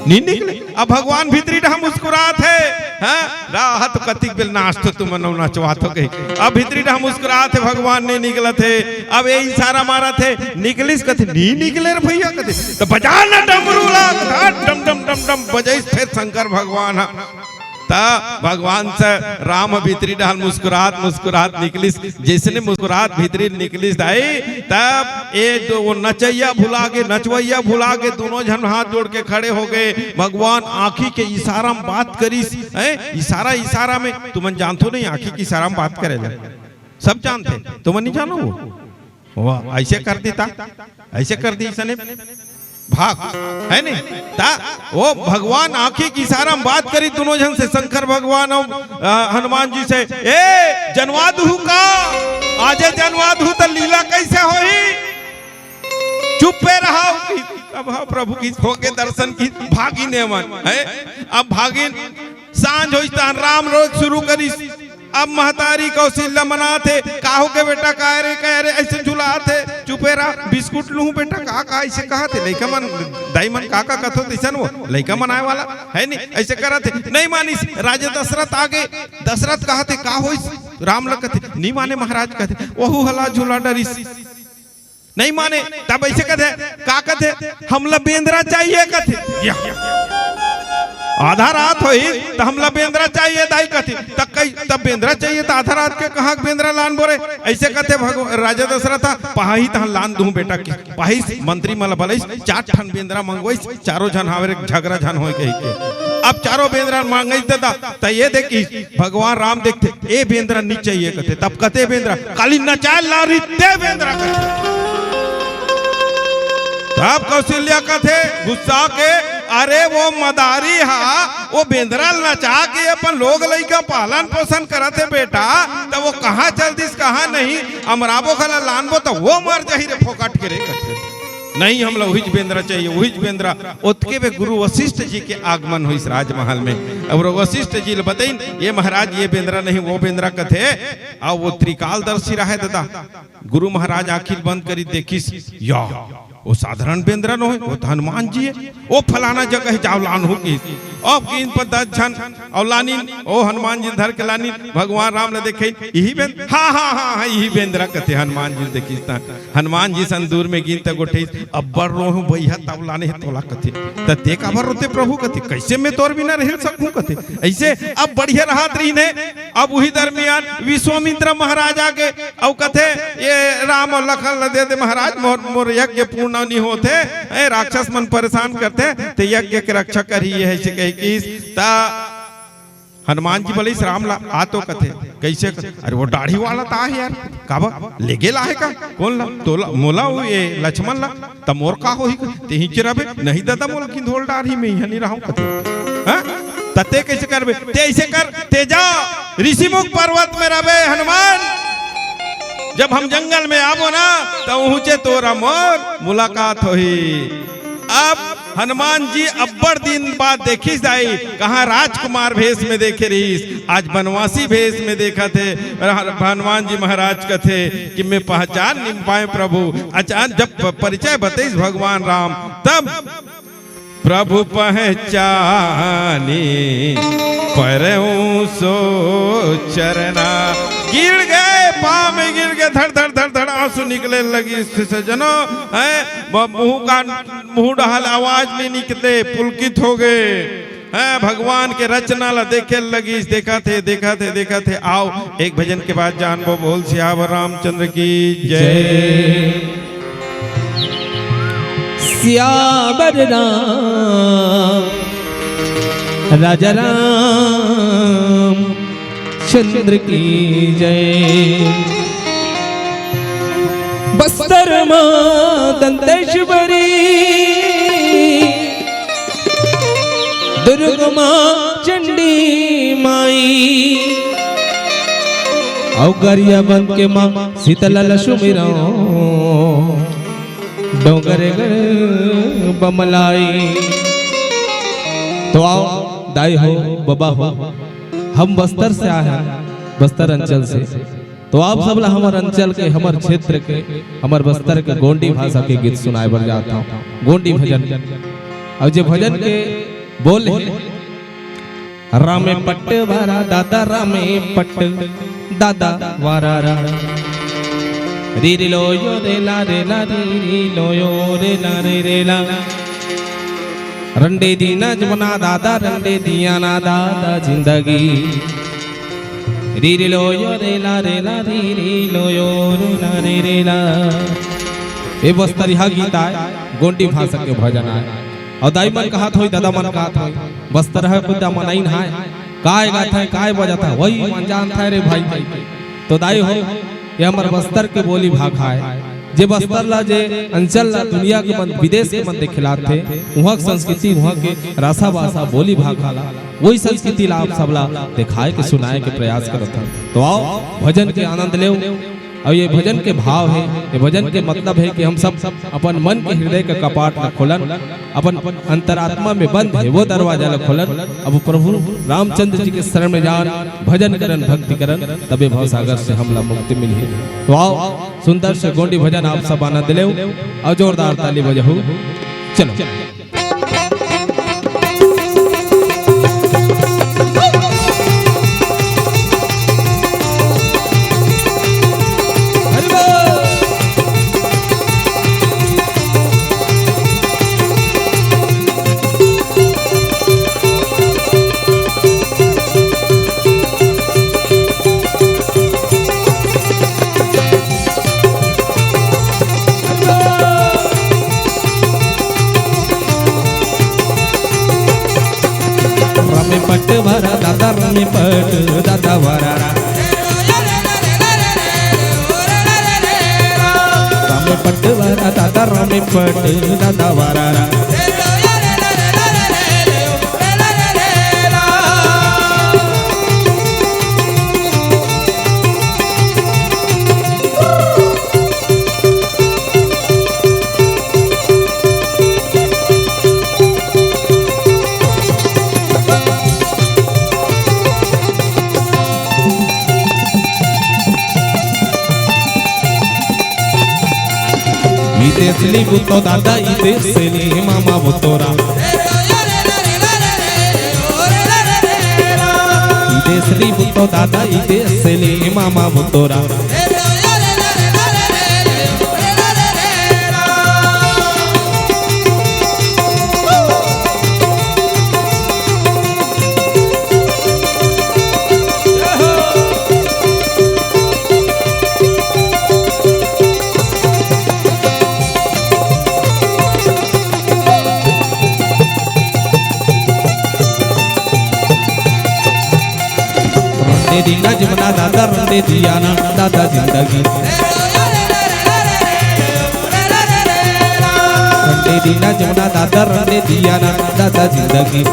नी निकले।" अब भगवान भीतरी डहा मुस्कुरात हे, हाँ? "रहा तो कतिक बेल नाचथो तुमन अउ नचवाथो," कही। अब भीतरी डहा मुस्कुरात हे, भगवान नहीं निकलत हे। अब ये इशारा मारत हे, "निकलिस?" कथे, "नी निकले रे भैया," कथे। "त बजा ना डमरू ला," कथे, डम, डम, डम, डम बजाइस फेर शंकर भगवान ह। त भगवान से राम भीतरी डहा ल मुस्कुरात, मुस्कुरात निकलिस। जैसने मुस्कुरात भीतरी निकलिस दाई, तब ये दो, वो नचैया भुला गे, नचवैया भुला गे, दोनों झन हाथ जोड़ के खड़े हो गए। भगवान आँखी के इशारा में बात करिस, हैं? इशारा, इशारा में, तुमन जानथो नहीं, आँखी के इशारा में बात करे ला। सब जानथे, तुमन नहीं जानो वो? वाह, ऐसे कर देता, ऐसे कर दी इसने भाग, है नहीं? ता वो भगवान आँखी के इशारा में बात करी दोनों झन से, शंकर भगवान अउ, अ, हनुमान जी से, "ए, जनवा दूहू का? आजे जनवा दूहू त लीला कैसे होही?" चुप्पे रहा कि अब हाँ प्रभु की होके दर्शन की भागिन एमन, है? अब भागिन सांझ होइस तहन राम रोज शुरू करिस। अब महतारी कौशल्या मनात हे, "काहू के बेटा, काय रे, काय रे, ऐसे झुलात हे, चुपे रह, बिस्कुट लूहूं बेटा, का, का ऐसे कहत हे?" लइका मन, दाई मन का, का कथो तैसन वो, लइका मन आए वाला हे नहीं, ऐसे करत हे, नहीं मानिस। राजा दशरथ आगे, दशरथ कहत हे, "का होइस?" राम ल कथे, "नहीं माने महाराज," कथे, "वहू हला झुला डरिस।" नहीं माने, तब ऐसे कथे, का कथे, "हमला बेंदरा चाहिए," कथे। या। आधा रात होई, त "हमला बेंदरा चाहिए दाई," कथे। त कई, "तब बेंदरा चाहिए, त आधा रात के कहाँ के बेंदरा लान बोरे?" ऐसे कथे भगव-, राजा दशरथ, "पहाही तहन लान दूं बेटा के।" पहाही मंत्री मन ल बलइस, चार ठन बेंदरा मंगवइस, चारों झन हावरे झगरा झन होए कही के। अब चारों बेंदरा मंगइस दादा, त ये देखिस, भगवान राम देखथे, "ए बेंदरा नी चाहिए," कथे। तब कथे बेंदरा, "काली नचाए ला रही ते बेंदरा," कथे। तब कौशल्या कथे गुस्सा के, "अरे वो मदारी हा, वो बेंदरा ल नचा के अपन लोग लइका पालन पोषण करत हे बेटा, त वो कहाँ चल दिस, कहाँ नहीं, अमराबो खला लानबो त वो मर जाही रे फोकट के रे," कथे। "नहीं, हमला उहीच बेंदरा चाहिए, उहीच बेंदरा।" ओतके बे गुरु वशिष्ठ जी के आगमन होइस राजमहल में। अब वशिष्ठ जी ल बतइन, "ये महाराज, ये बेंदरा नहीं, वो बेंदरा," कथे। अब वो त्रिकालदर्शी रहे दादा। गुरु महाराज आँखी ल बंद करी देखिस, "या, वो साधारण बेंदरा नोहे, वो त हनुमान जी हे, वो फलाना जगह हे, जाव लानहू," कहिस। अब गिन पर दस झन अउ लानिन, ओ हनुमान जी धर के लानिन, भगवान राम ल देखे, "इही बेंद-, हाँ, हाँ, हाँ, हाँ, इही बेंदरा," कथे हनुमान जी ल देखिस त। हनुमान जी सन दूर में गिन त गोठिस, "अब्बड़ रोहूं भैया तब लाने हे तोला," कथे। "त ते काबर रोते प्रभु?" कथे, "कैसे मैं तोर बिना रह सकूं?" कथे। ऐसे अब बढ़िया रहत रहिन हे, अब उही दरमियान विश्वामित्र महाराज आगे, अउ कथे, "ये राम अउ लखन ल दे दे महाराज, मोर, मोर यज्ञ पूर्ण नी होथे, ए राक्षस मन परेशान करथे, ते यज्ञ के रक्षा करही," ये ऐसे कहिस। त हनुमान जी बोले, "इस राम ला आ तो कथे, कइसे कथे?" "अरे वो दाढ़ी वाला त आहे यार, काबर लेगे ला आहे का? कोन ला?" "तोला, मोला वो ये लक्ष्मण ला, त मोर का होही?" "तेही च रबे, नहीं दादा मोला किंधोल डारही, मैं इहाँ नहीं रहूँ," कथे। हाँ? "त ते कइसे करबे?" "ते अइसे कर, ते जा ऋषिमुख पर्वत में रबे हनुमान, जब हम जंगल में आबो ना, त उहुँचे तोरा मोर मुलाकात होही।" अब हनुमान जी अब्बड़ दिन बाद देखिस दाई, कहाँ राजकुमार भेष में देखे रहिस, आज बनवासी भेष में देखत हे। हनुमान जी महाराज कथे कि मैं पहचान नहीं पाए प्रभु। अचानक जब प-, परिचय बतइस भगवान राम, तब प्रभु पहचानी परऊँ सो चरना। गिर गए, पाँव में गिर गए, धड़ धड़ धड़ धड़ आंसू निकले लगिस। सज्जनों, हैं, मुंह का मुंह डहाल आवाज नहीं निकले, पुलकित हो गए। हैं, भगवान के रचना ला देखे लगिस, देखत हे, देखत हे, देखत हे। आओ, एक भजन के बाद जानबो। बोल सियावर रामचंद्र की जय। जय। सियावर राम, राजा राम चंद्र की जय। बस्तर माँ दंतेश्वरी, दुर्ग माँ चंडी माई, अउ गरियाबंद के माँ शीतला ल सुमिरंव, डोंगरगढ़ बमलाई। तो आओ दाई हो, बबा हो, हम बस्तर से आए हैं, बस्तर अंचल से। तो आप सब ला हमर अंचल के, हमर क्षेत्र के, हमर बस्तर के गोंडी भाषा के गीत सुनाए बर जात हौं, गोंडी भजन। अउ जे भजन के बोल हे, रामे पट्ट वारा दादा, रामे पट्ट दादा वारा रा। री री लो यो रे ला रे ला, री री लो यो रे ला रे रे ला। रंडे दीना जमना दादा, रंडे दिया ना दादा जिंदगी। री री लो यो रे ला रे ला, री री लो यो रे ला रे रे ला। ए बस्तरिहा गीत आय, गोंडी भाषा के भजन आय। अउ दाई मन कहत होई, दादा मन कहत होई, बस्तर ह कुदा मनइन हाय, काय गात है, काय बजत है, वही मन जानत है रे भाई। तो दाई हो, ये हमर बस्तर के बोली भाखा आय। जे बस्तर ला, जे अंचल ला दुनिया के मन, विदेश के मन देखे ला आथे, उहाँ के संस्कृति, उहाँ के रासा भाषा, बोली भाखा ला, वही संस्कृति ला आप सब ला देखाए के, सुनाए के प्रयास करत हन। तो आओ, भजन के आनंद लेव। अउ ये भजन के भाव हे, ये भजन के मतलब हे कि हम सब अपन मन के, हृदय के कपाट ला खोलन, अपन अंतरात्मा में बंद हे वो दरवाजा ला खोलन। अब प्रभु रामचंद्र जी के शरण में जान, भजन करन, भक्ति करन, तबे भवसागर से हमला मुक्ति मिलही। तो आओ, सुंदर से गोंडी भजन आप सब आनंद लेव अउ जोरदार ताली बजाहू। चलो। रमे पट वारा दादा, रमे पट दादा वारा रा। रमे पट वारा दादा, रमे पट दादा वारा रा। विदेश ली बुतो दादा, विदेश ली मामा बुतोरा। विदेश ली बुतो दादा, विदेश ली मामा बुतोरा। दीना जमुना दादा रंडे दिया ना दादा जिंदगी। रंडे दीना जमुना दादा रंडे दिया ना दादा जिंदगी।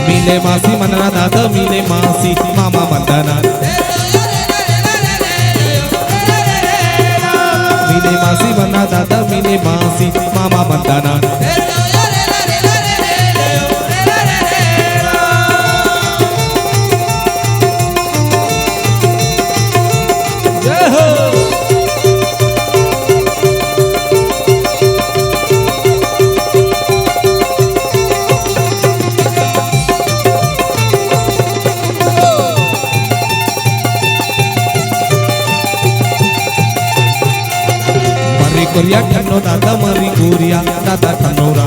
मिले मासी मन ला दादा, मिले मासी मामा मन ला ना। मिले मासी मन ला दादा, मिले मासी मामा मन ला ना। जय हो। मरी कोरिया ठन्नो दादा, मरी कोरिया दादा ठन्नोरा।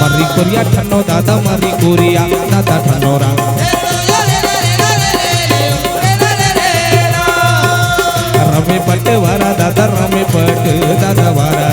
मरी कोरिया ठन्नो दादा, मरी कोरिया दादा ठन्नोरा। रमे पट वारा दादा, रमे पट दादा वारा।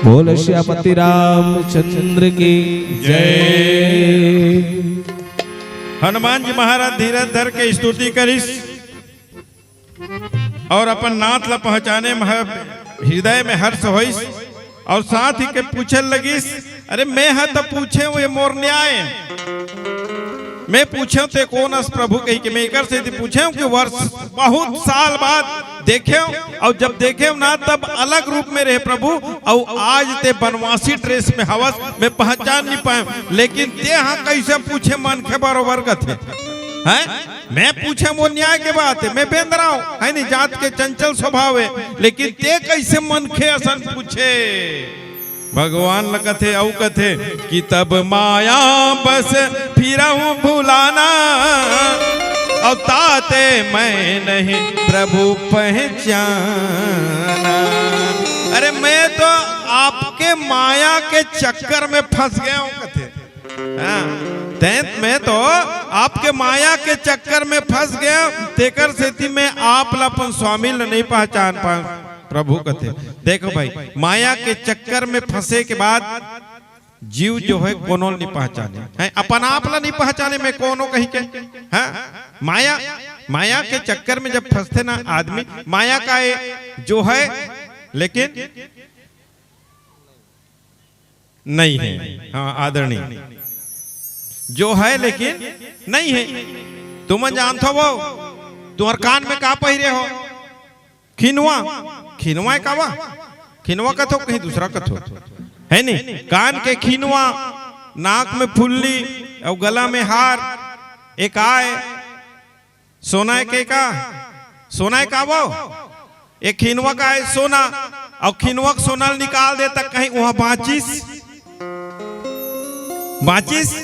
बोल सियापति रामचंद्र की जय। हनुमान जी महाराज धीरज धर के स्तुति करिस और अपन नाथ ला पहचाने में ह-, हृदय में हर्ष होइस और साथ ही के पूछे लगिस, "अरे मैं ह त पूछे हूँ, ये मोर न्याय, मैं पूछे हूँ ते कोन अस प्रभु?" कही के मैं एकर सेती पूछे हूँ कि वर्ष बहुत साल बाद देखे हूँ, और जब देखे हूँ ना तब अलग रूप में रहे प्रभु, और आज ते बनवासी ड्रेस में हवस, मैं पहचान नहीं पाए, लेकिन ते हाँ कैसे पूछे मनखे बरोबर कथे, हैं? मैं पूछे मोर न्याय के बात है, मैं बेंदरा हूँ, है नहीं, जात के चंचल स्वभाव है, लेकिन ते कैसे मनखे असन पूछे? भगवान ल कथे, अउ कथे कि तब माया बस फिरहु भुलाना, और ताते मैं नहीं प्रभु पहचाना। अरे मैं तो आपके माया के चक्कर में फंस गया हूँ कथे। हाँ, तैं मैं तो आपके माया के चक्कर में फंस गया, तेकर सेती मैं आप ला अपन स्वामी ला नहीं पहचान पाऊं। प्रभु कथे, देखो भाई, माया के चक्कर में फंसे के बाद जीव जो है कोनो नहीं पहचाने, है अपन आप ला नहीं पहचाने, मैं कोनो कही के, हाँ, माया, माया के चक्कर में जब फंसते ना आदमी, माया का ये जो है, लेकिन नहीं है। हाँ, आदरणीय। जो है लेकिन नहीं है। तुमन जानथो वो, तुम्हर कान में का पहिरे हो? खिनवा। खिनवा है का वा? खिनवा कथो, कहीं दूसरा कथो। है नहीं? कान के खिनवा, नाक में फुल्ली, और गला में हार, एक आय, सोना है के का? सोना है का वो? एक खिनवा का है सोना, और खिनवा के सोना ल निकाल दे तक कहीं वहां बांचिस? बांचिस?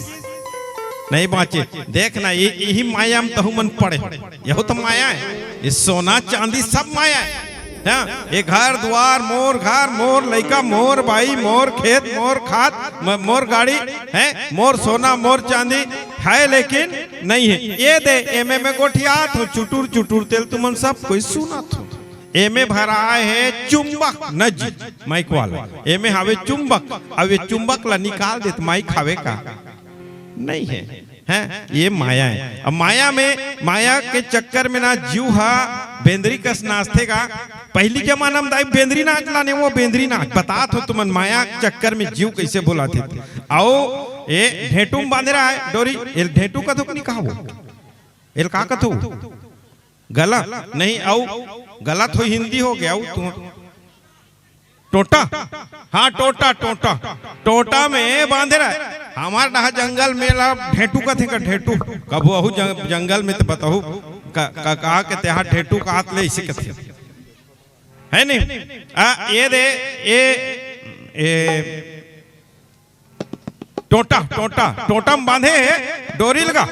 नहीं बांचे। देख ना, ये, यही माया में तहु मन पड़े हो। यहू तो माया है। ये सोना चांदी सब माया है। हाँ, ये घर द्वार, मोर घर, मोर लइका, मोर बाई, मोर खेत, मोर खात, म-, मोर गाड़ी, है, मोर सोना, मोर चांदी है, लेकिन नहीं है। ये दे, एमे में गोठियात हो, चुटुर चुटुर तेल तुमन सब कोई सुनत हो। एमे भराए है चुंबक, न जी, माइक वाला। एमे हवे चुंबक, अब ये चुंबक ला निकाल देत, माइक हवे का? नहीं है। हैं, ये माया है। अब माया में, माया के चक्कर में ना जीव हा बेंदरी कस नाचथे गा। पहली जमाना में दाई बेंदरी नाच लाने, वो बेंदरी नाच बतात हो तुमन, माया के चक्कर में जीव कैसे भुलाथे। आओ, ए ढेंटू में बांधे रहा है डोरी, एल ढेंटू कथो कि नहीं कहा वो? एल का कथो? गला नहीं, अउ गला तो हिंदी हो गया, अउ तुम टोटा, हाँ, टोटा, टोटा, टोटा में बांधे रहे। हमार डहा जंगल में ला ढेंटू कथे का ढेंटू, कभू अहू जंग-, जंगल में तो बताहू का, का, का के तेहा ढेंटू का हाथ ले इसे कथे। है नहीं? आ, ये दे, ये, ये, टोटा, टोटा, टोटा में बांधे हे डोरी लगा।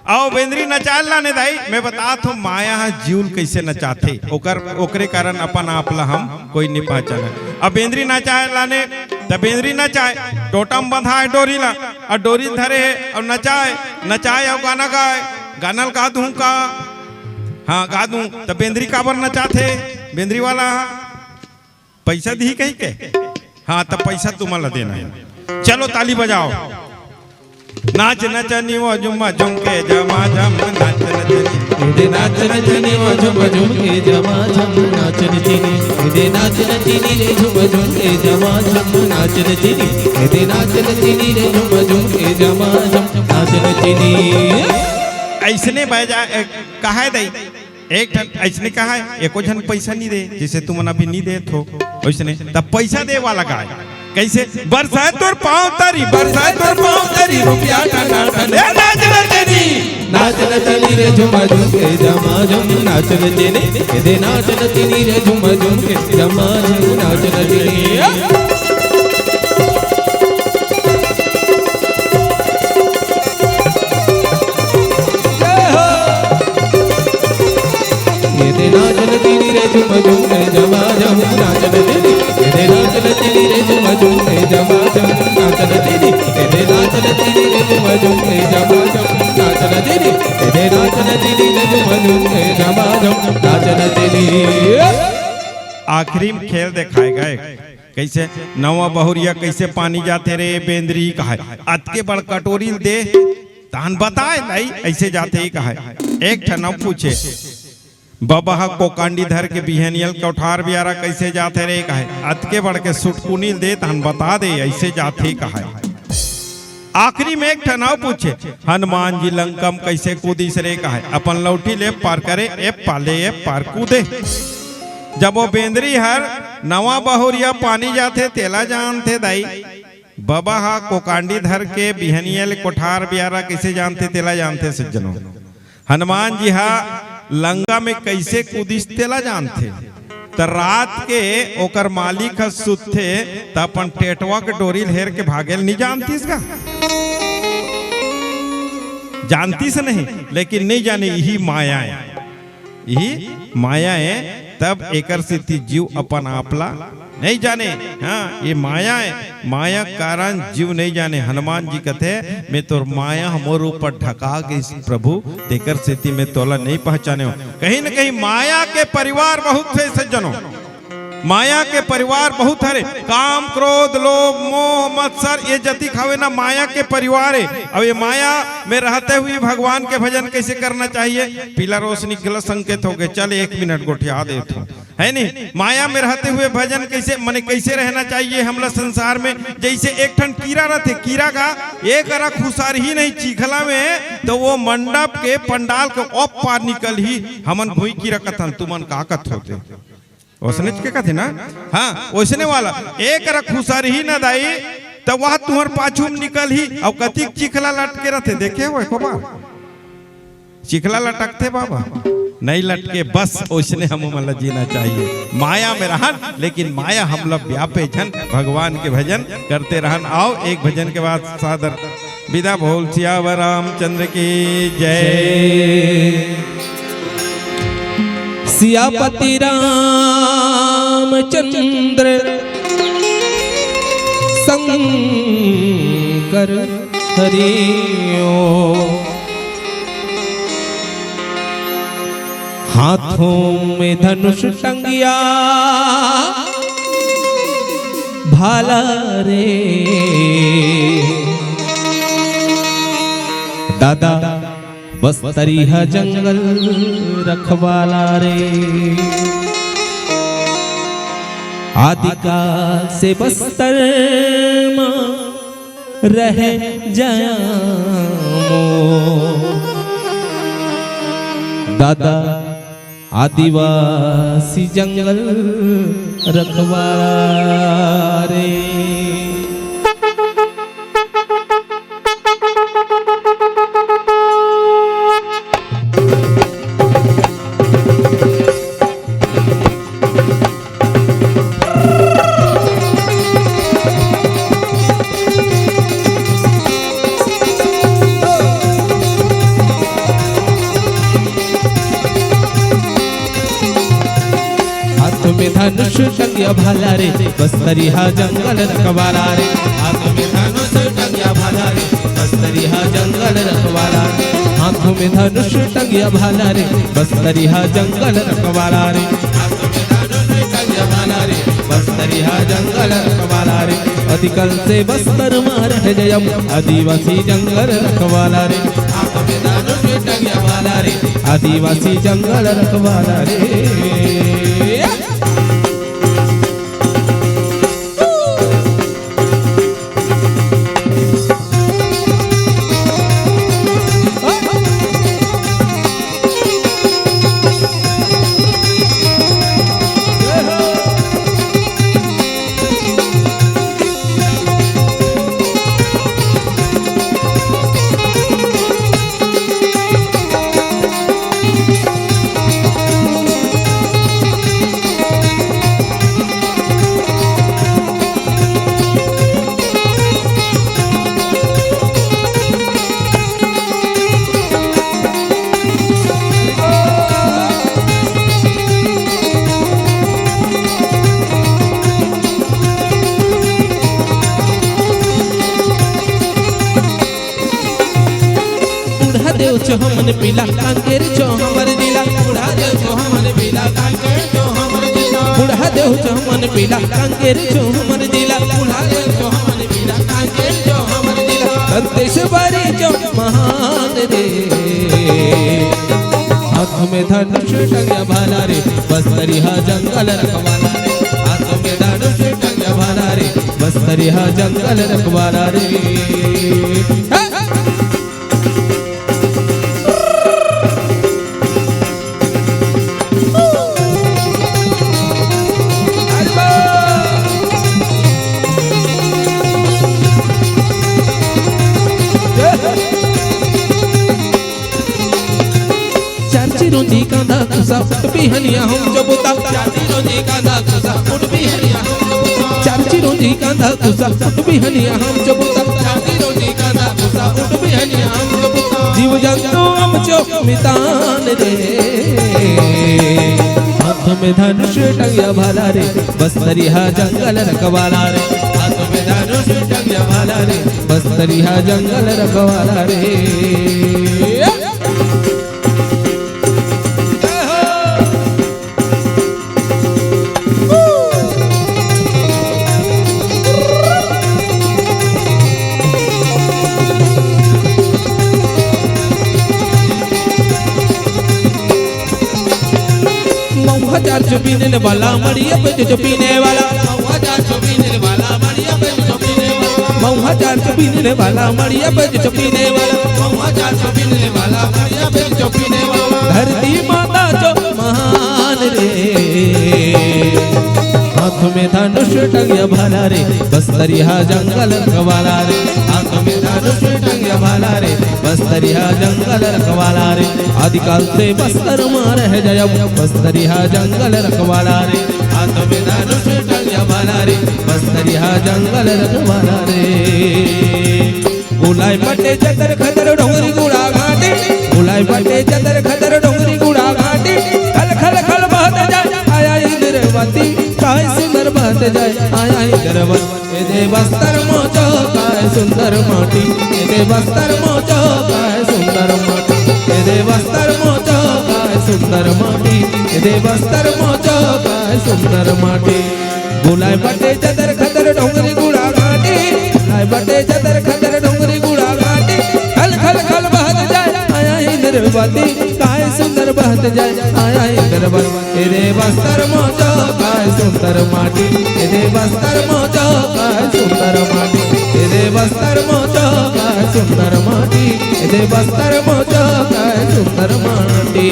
अउ बेंदरी नचाए लाने दाई, मैं बतात हूँ माया हा जीव ल कैसे नचाथे, ओकर, ओकरे कारण अपन आप ला हम कोई नहीं पहचाना। अब बेंदरी नचाए लाने, त बेंदरी नचाए, टोटा में बंधा है डोरी ला, अउ डोरी धरे हे, अउ नचाए, नचाए अउ गाना गाए, गाना ल गा दूँ का? हाँ, गा दूँ। त बेंदरी काबर नचाथे? बेंदरी वाला हा पैसा दिही कही के? हाँ, तब पैसा तुम्हारा देना है। चलो, ताली बजाओ। नाच नचनी वो झुम झुम के जमा झम, नाच नचनी। दे नाच नचनी वो झुम झुम के जमा झम, नाच नचनी। दे नाच नचनी रे झुम झुम के जमा झम, नाच नचनी। दे नाच नचनी रे झुम झुम के जमा झम, नाच नचनी। ऐसने बजा, ए, कहा है दाई? एक ठन अइसने कहा है, एको झन पैसा नहीं दे, जैसे तुमन अभी नहीं देत हो, वैसने तब पैसा दे वाला गाय। कैसे? बरसाए तोर पाँव तरी, बरसाए तोर पाँव तरी, रुपया टना टन, ए नाच नचनी। नाच नचनी रे झुमा झुम के जमा झुम, नाच नचनी। ए दे नाच नचनी रे झुमा झुम के जमा झुम, नाच नचनी। ये दे नाच नचनी रे झुम झुम के जमा झम नाच नचनी। ये दे नाच नचनी रे झुम झुम के जमा झम नाच नचनी। ये दे नाच नचनी रे झुम झुम के जमा झम नाच नचनी। ये दे नाच नचनी रे झुम झुम के जमा झम नाच नचनी। आखिरी में खेल देखाए गए। कैसे? नवा बहुरिया कैसे पानी जाथे रे बेंदरी कहाय। अतके बड़ कटोरी ल दे, तहन बताए नहीं, ऐसे जाथे ही कहाय। एक ठन अउ पूछे, बबा हा कोकांडी धर के बिहनियल कोठार बियारा कैसे जाथे रे कहाय। अतके बड़ के सुटकुनी ल दे, तहन बता दे, ऐसे जाथे ही कहाय। आखिरी में एक ठन अउ पूछे, हनुमान जी लंका म कैसे कूदिस रे कहाय। अपन लौठी ले पार करे, ए पाले, ए पार कूदे। जब वो बेंदरी हर नवा बहुरिया पानी जाथे, तेला जानथे दाई। बबा हा कोकांडी धर के बिहनिया ले कोठार बियारा कैसे जानथे, तेला जानथे सज्जनों। हनुमान जी हा लंका में कैसे कूदिस, तेला जानथे। त रात के ओकर मालिक ह सुतथे, त अपन टेटवा के डोरी ल हेर के भागेल नहीं जानतिस गा? जानतिस नहीं, लेकिन नहीं जाने, यही माया है, यही माया है। तब एकर सेती जीव अपन आप ला नहीं जाने। हाँ, ये माया है, माया कारण जीव नहीं जाने। हनुमान जी कथे, "मैं तोर माया ह मोर ऊपर ढका गइस प्रभु, तेकर सेती मैं तोला नहीं पहचाने हूँ।" कहीं न कहीं माया के परिवार बहुत थे सज्जनों, माया के परिवार बहुत हरे। काम, क्रोध, लोभ, मोह, मत्सर, ये जतिक हवे ना, माया के परिवार है। अब ये माया में रहते हुए भगवान के भजन कैसे करना चाहिए? पीला रोशनी गलत संकेत हो गए। चल, एक मिनट गोठिया देत हूँ। है नहीं? माया में रहते हुए भजन कैसे, मने कैसे रहना चाहिए हमला संसार में? जैसे एक ठन कीरा रहते, कीरा का एक अरा खुसरही नहीं चीखला में, तो वो मंडप के पंडाल के ओप पार निकलही। हमन भुई कीरा कथन, तुमन का कथोते? ओसनेच के कथे ना? हाँ, ओसने वाला एक अरा खुसरही ना दाई, तो वह तुहर पाछू में निकलही। अउ कतिक चीखला लटके रहते, देखे हो एको बार? चिखला लटकथे बाबा, नहीं लटके, बस ओइसने हम मन ला जीना चाहिए। माया में रहन, लेकिन माया हमला व्यापे झन, भगवान के भजन करते रहन। आओ, एक भजन के बाद सादर विदा। बोल सियावर रामचंद्र की जय। सियापति रामचंद्र शंकर हरिओ। हाथों में धनुष टंगिया भाला रे। दादा, बस्तर इहा जंगल रखवाला रे। आदिकाल से बस्तर मा रहे जामो। दादा, आदिवासी जंगल रखवाला रे। हाथ में धनुष टंगिया भाला रे, बस्तर इहा जंगल रखवाला रे। हाथ में धनुष टंगिया भाला रे, बस्तर इहा जंगल रखवाला रे। हाथ में धनुष टंगिया भाला रे, बस्तर इहा जंगल रखवाला रे। हाथ में धनुष टंगिया भाला रे, बस्तर इहा जंगल रखवाला रे। आदिकाल से बस्तर मा रहे जामो, आदिवासी जंगल रखवाला रे। हाथ में धनुष टंगिया भाला रे, आदिवासी जंगल रखवाला रे। बुढ़ा देव छो हमन पीला, कांकेर छो हमर जिला। बुढ़ा देव छो हमन पीला, कांकेर छो हमर जिला। बुढ़ा देव छो हमन पीला, कांकेर छो हमर जिला। बुढ़ा देव छो हमन पीला, कांकेर छो हमर जिला। दंतेश्वरी छो महान रे। हाथ में धनुष टंगिया भाला रे, बस्तर इहा जंगल रखवाला रे। हाथ में धनुष टंगिया भाला रे, बस्तर इहा जंगल रखवाला रे। चार चिरौंजी कांदा कुसा, फुट बिहनिया हम जबुता। चार चिरौंजी कांदा कुसा, फुट बिहनिया हम जबुता। चार चिरौंजी कांदा कुसा, फुट बिहनिया हम जबुता। चार चिरौंजी कांदा कुसा, फुट बिहनिया हम जबुता। जीव जंतु हम चो मितान रे। हाथ में धनुष टंगिया भाला रे, बस्तर इहा जंगल रखवाला रे। हाथ में धनुष टंगिया भाला रे, बस्तर इहा जंगल रखवाला रे। महुआ चार छो बीने वाला, मड़िया पे जो पीने वाला। महुआ चार छो बीने वाला, मड़िया पे जो पीने वाला। महुआ चार छो बीने वाला, मड़िया पे जो पीने वाला। महुआ चार छो बीने वाला, मड़िया पे जो पीने वाला। धरती माता जो महान रे। हाथ में धनुष टंगिया भाला रे, बस्तर इहा जंगल रखवाला रे। हाथ में धनुष टंगिया भाला रे, बस्तर इहा जंगल रखवाला रे। आदिकाल से बस्तर मा रहे जामो, बस्तर इहा जंगल रखवाला रे। हाथ में धनुष टंगिया भाला रे, बस्तर इहा जंगल रखवाला रे। बुलाय बटे जतर खतर डोंगरी गुड़ा घाटी। बुलाय बटे जतर खतर डोंगरी गुड़ा घाटी। खल खल खल बहत जाय आया इंद्रवती। काय सुंदर बहत जाय आया इंद्रवती। ए दे बस्तर मा चो काय सुंदर माटी। ए दे बस्तर मा चो काय सुंदर माटी। ए दे बस्तर मा चो काय सुंदर माटी। ए दे बस्तर मा चो काय सुंदर माटी। बुलाय बटे जतर खतर डोंगरी गुड़ा घाटी। बुलाय बटे जतर खतर डोंगरी गुड़ा घाटी। खल खल खल बहत बती काय सुंदर बहत जाए, आया इंद्र बन। ए दे बस्तर मोचो काय सुंदर माटी, ए दे बस्तर मोचो काय सुंदर माटी, ए दे बस्तर मोचो काय सुंदर माटी, ए दे बस्तर मोचो काय सुंदर माटी।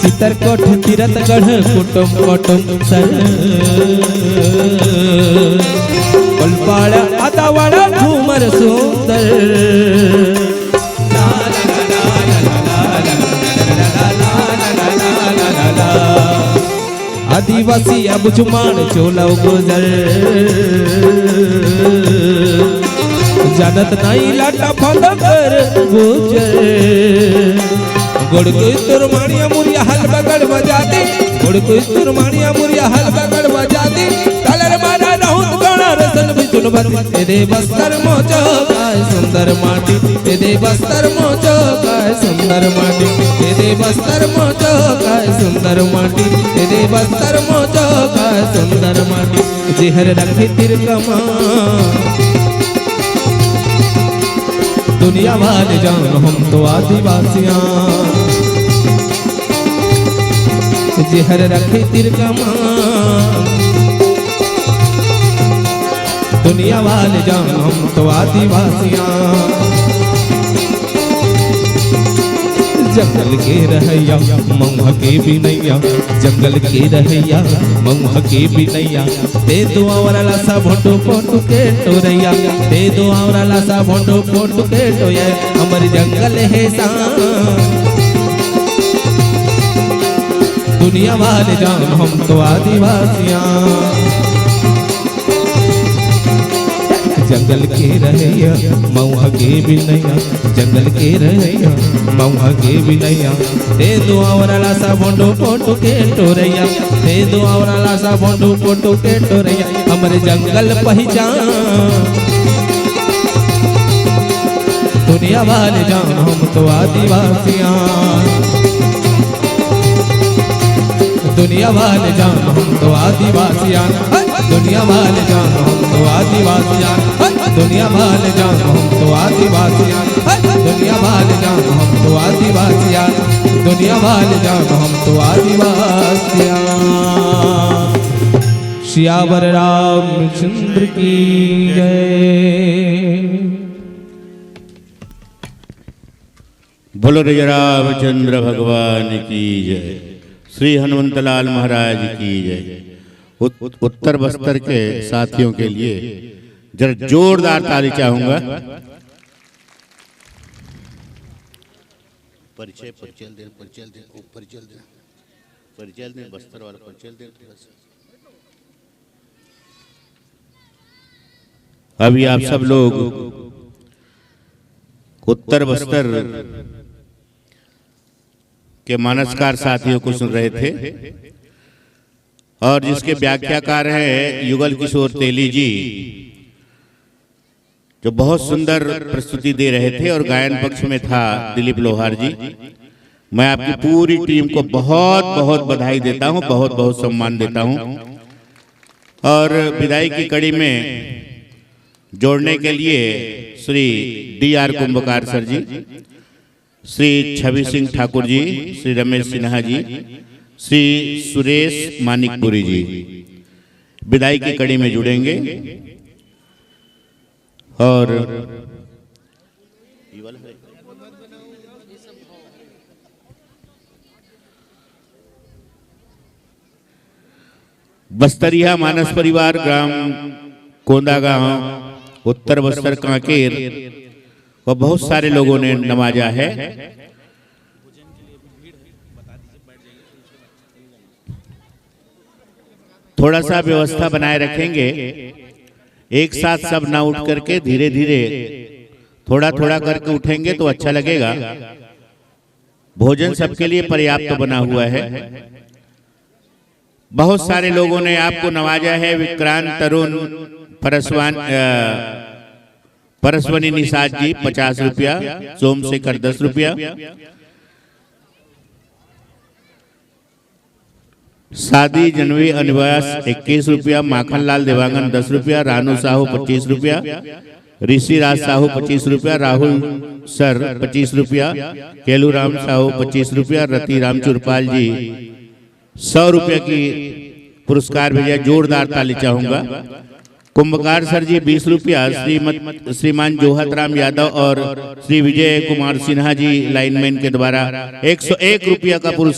चित्रकोट, तीरथगढ़, कुटुम कुटुम सर, कोलपाड़ा, आदावाड़ा, झूमर सुंदर। आदिवासी अब जुमान चोला गुजर, जानत नाई लाटा फंदा कर गुजर। गोड़ कोई तुरमानिया मुरिया हल बगड़ बजाते, गोड़ कोई तुरमानिया मुरिया हल बगड़ बजाते। कलर मारा रहूं तो गाना रसन भी सुन बन। ए दे बस्तर मोचो काय सुंदर माटी, ए दे बस्तर मोचो काय सुंदर माटी, ए दे बस्तर मोचो काय सुंदर माटी, ए दे बस्तर मोचो काय सुंदर माटी। जेहर रखे तिरकमा दुनिया वाले जान हम तो आदिवासियां। जेहर रखे तिरकमा दुनिया वाले जान हम तो आदिवासियां। जंगल के रहैया, मऊहा के बिनैया, जंगल के रहैया, मऊहा के बिनैया। दे दो आवरा लासा भोंडो पोटू के टोरैया, दे दो आवरा लासा भोंडो पोटू के टोरैया। हमर जंगल हे सा दुनिया वाले जान हम तो आदिवासियां। जंगल के रहैया, मऊहा के बिनैया, जंगल के रहैया, मऊहा के बिनैया। दे दो आवरा लासा भोंडो पोटू के टोरैया, दे दो आवरा लासा भोंडो पोटू के टोरैया। हमरे जंगल पहिचान दुनिया वाले जान हम तो आदिवासियां। दुनिया वाले जान हम तो आदिवासियां। दुनिया वाले जान हम तो आदिवासियां। दुनिया वाले जान हम तो आदिवासियां। दुनिया वाले जान हम तो आदिवासियां। दुनिया वाले जान हम तो आदिवासियां। सियावर रामचंद्र की जय। बोलो राजा रामचंद्र भगवान की जय, श्री हनुमंतलाल महाराज की जय। उत-, उत्तर बस्तर के साथियों के लिए जरा जोरदार ताली चाहूंगा। परिचय, परिचय दे, परिचय दे, ओ, परिचय दे, परिचय दे, बस्तर वाला परिचय दे, थोड़ा सा। अभी आप सब लोग उत्तर बस्तर के मानसकार साथियों को सुन रहे थे और जिसके व्याख्याकार हैं युगल किशोर तेली जी, जो बहुत सुंदर प्रस्तुति दे रहे थे और गायन पक्ष में था दिलीप लोहार जी। मैं आपकी पूरी टीम को बहुत बहुत बधाई देता हूं, बहुत बहुत सम्मान देता हूं। और विदाई की कड़ी में जोड़ने के लिए Shri D R Kumbhkar sir जी, श्री छवि सिंह ठाकुर जी, श्री रमेश सिन्हा जी, श्री सुरेश मानिकपुरी जी विदाई की कड़ी में जुड़ेंगे। और बस्तरिया मानस परिवार, ग्राम कोंदागांव, उत्तर बस्तर कांकेर, व बहुत सारे लोगों ने नवाजा है। थोड़ा सा व्यवस्था बनाए रखेंगे, एक साथ सब ना उठ करके धीरे धीरे थोड़ा थोड़ा करके उठेंगे तो अच्छा लगेगा। भोजन सबके लिए पर्याप्त बना हुआ है। बहुत सारे लोगों ने आपको नवाजा है। विक्रांत तरुण परसवान, अ, परसवनी निषाद जी पचास रुपया, सोमशेखर दस रुपया, शादी जनवी अनिवास इक्कीस रुपया, माखन लाल देवांगन दस रुपया, रानू साहू पच्चीस रुपया, ऋषि राज साहू पच्चीस रुपया, राहुल सर पच्चीस रुपया, केलूराम साहू पच्चीस रुपया, रति राम चुरपाल जी सौ रुपया की पुरस्कार भेजा, जोरदार ताली चाहूंगा। कुंभकार सर जी बीस रुपया, श्रीमत श्रीमान जोहत राम यादव और श्री विजय कुमार सिन्हा जी लाइनमैन के द्वारा एक सौ एक रुपया का पुरस्कार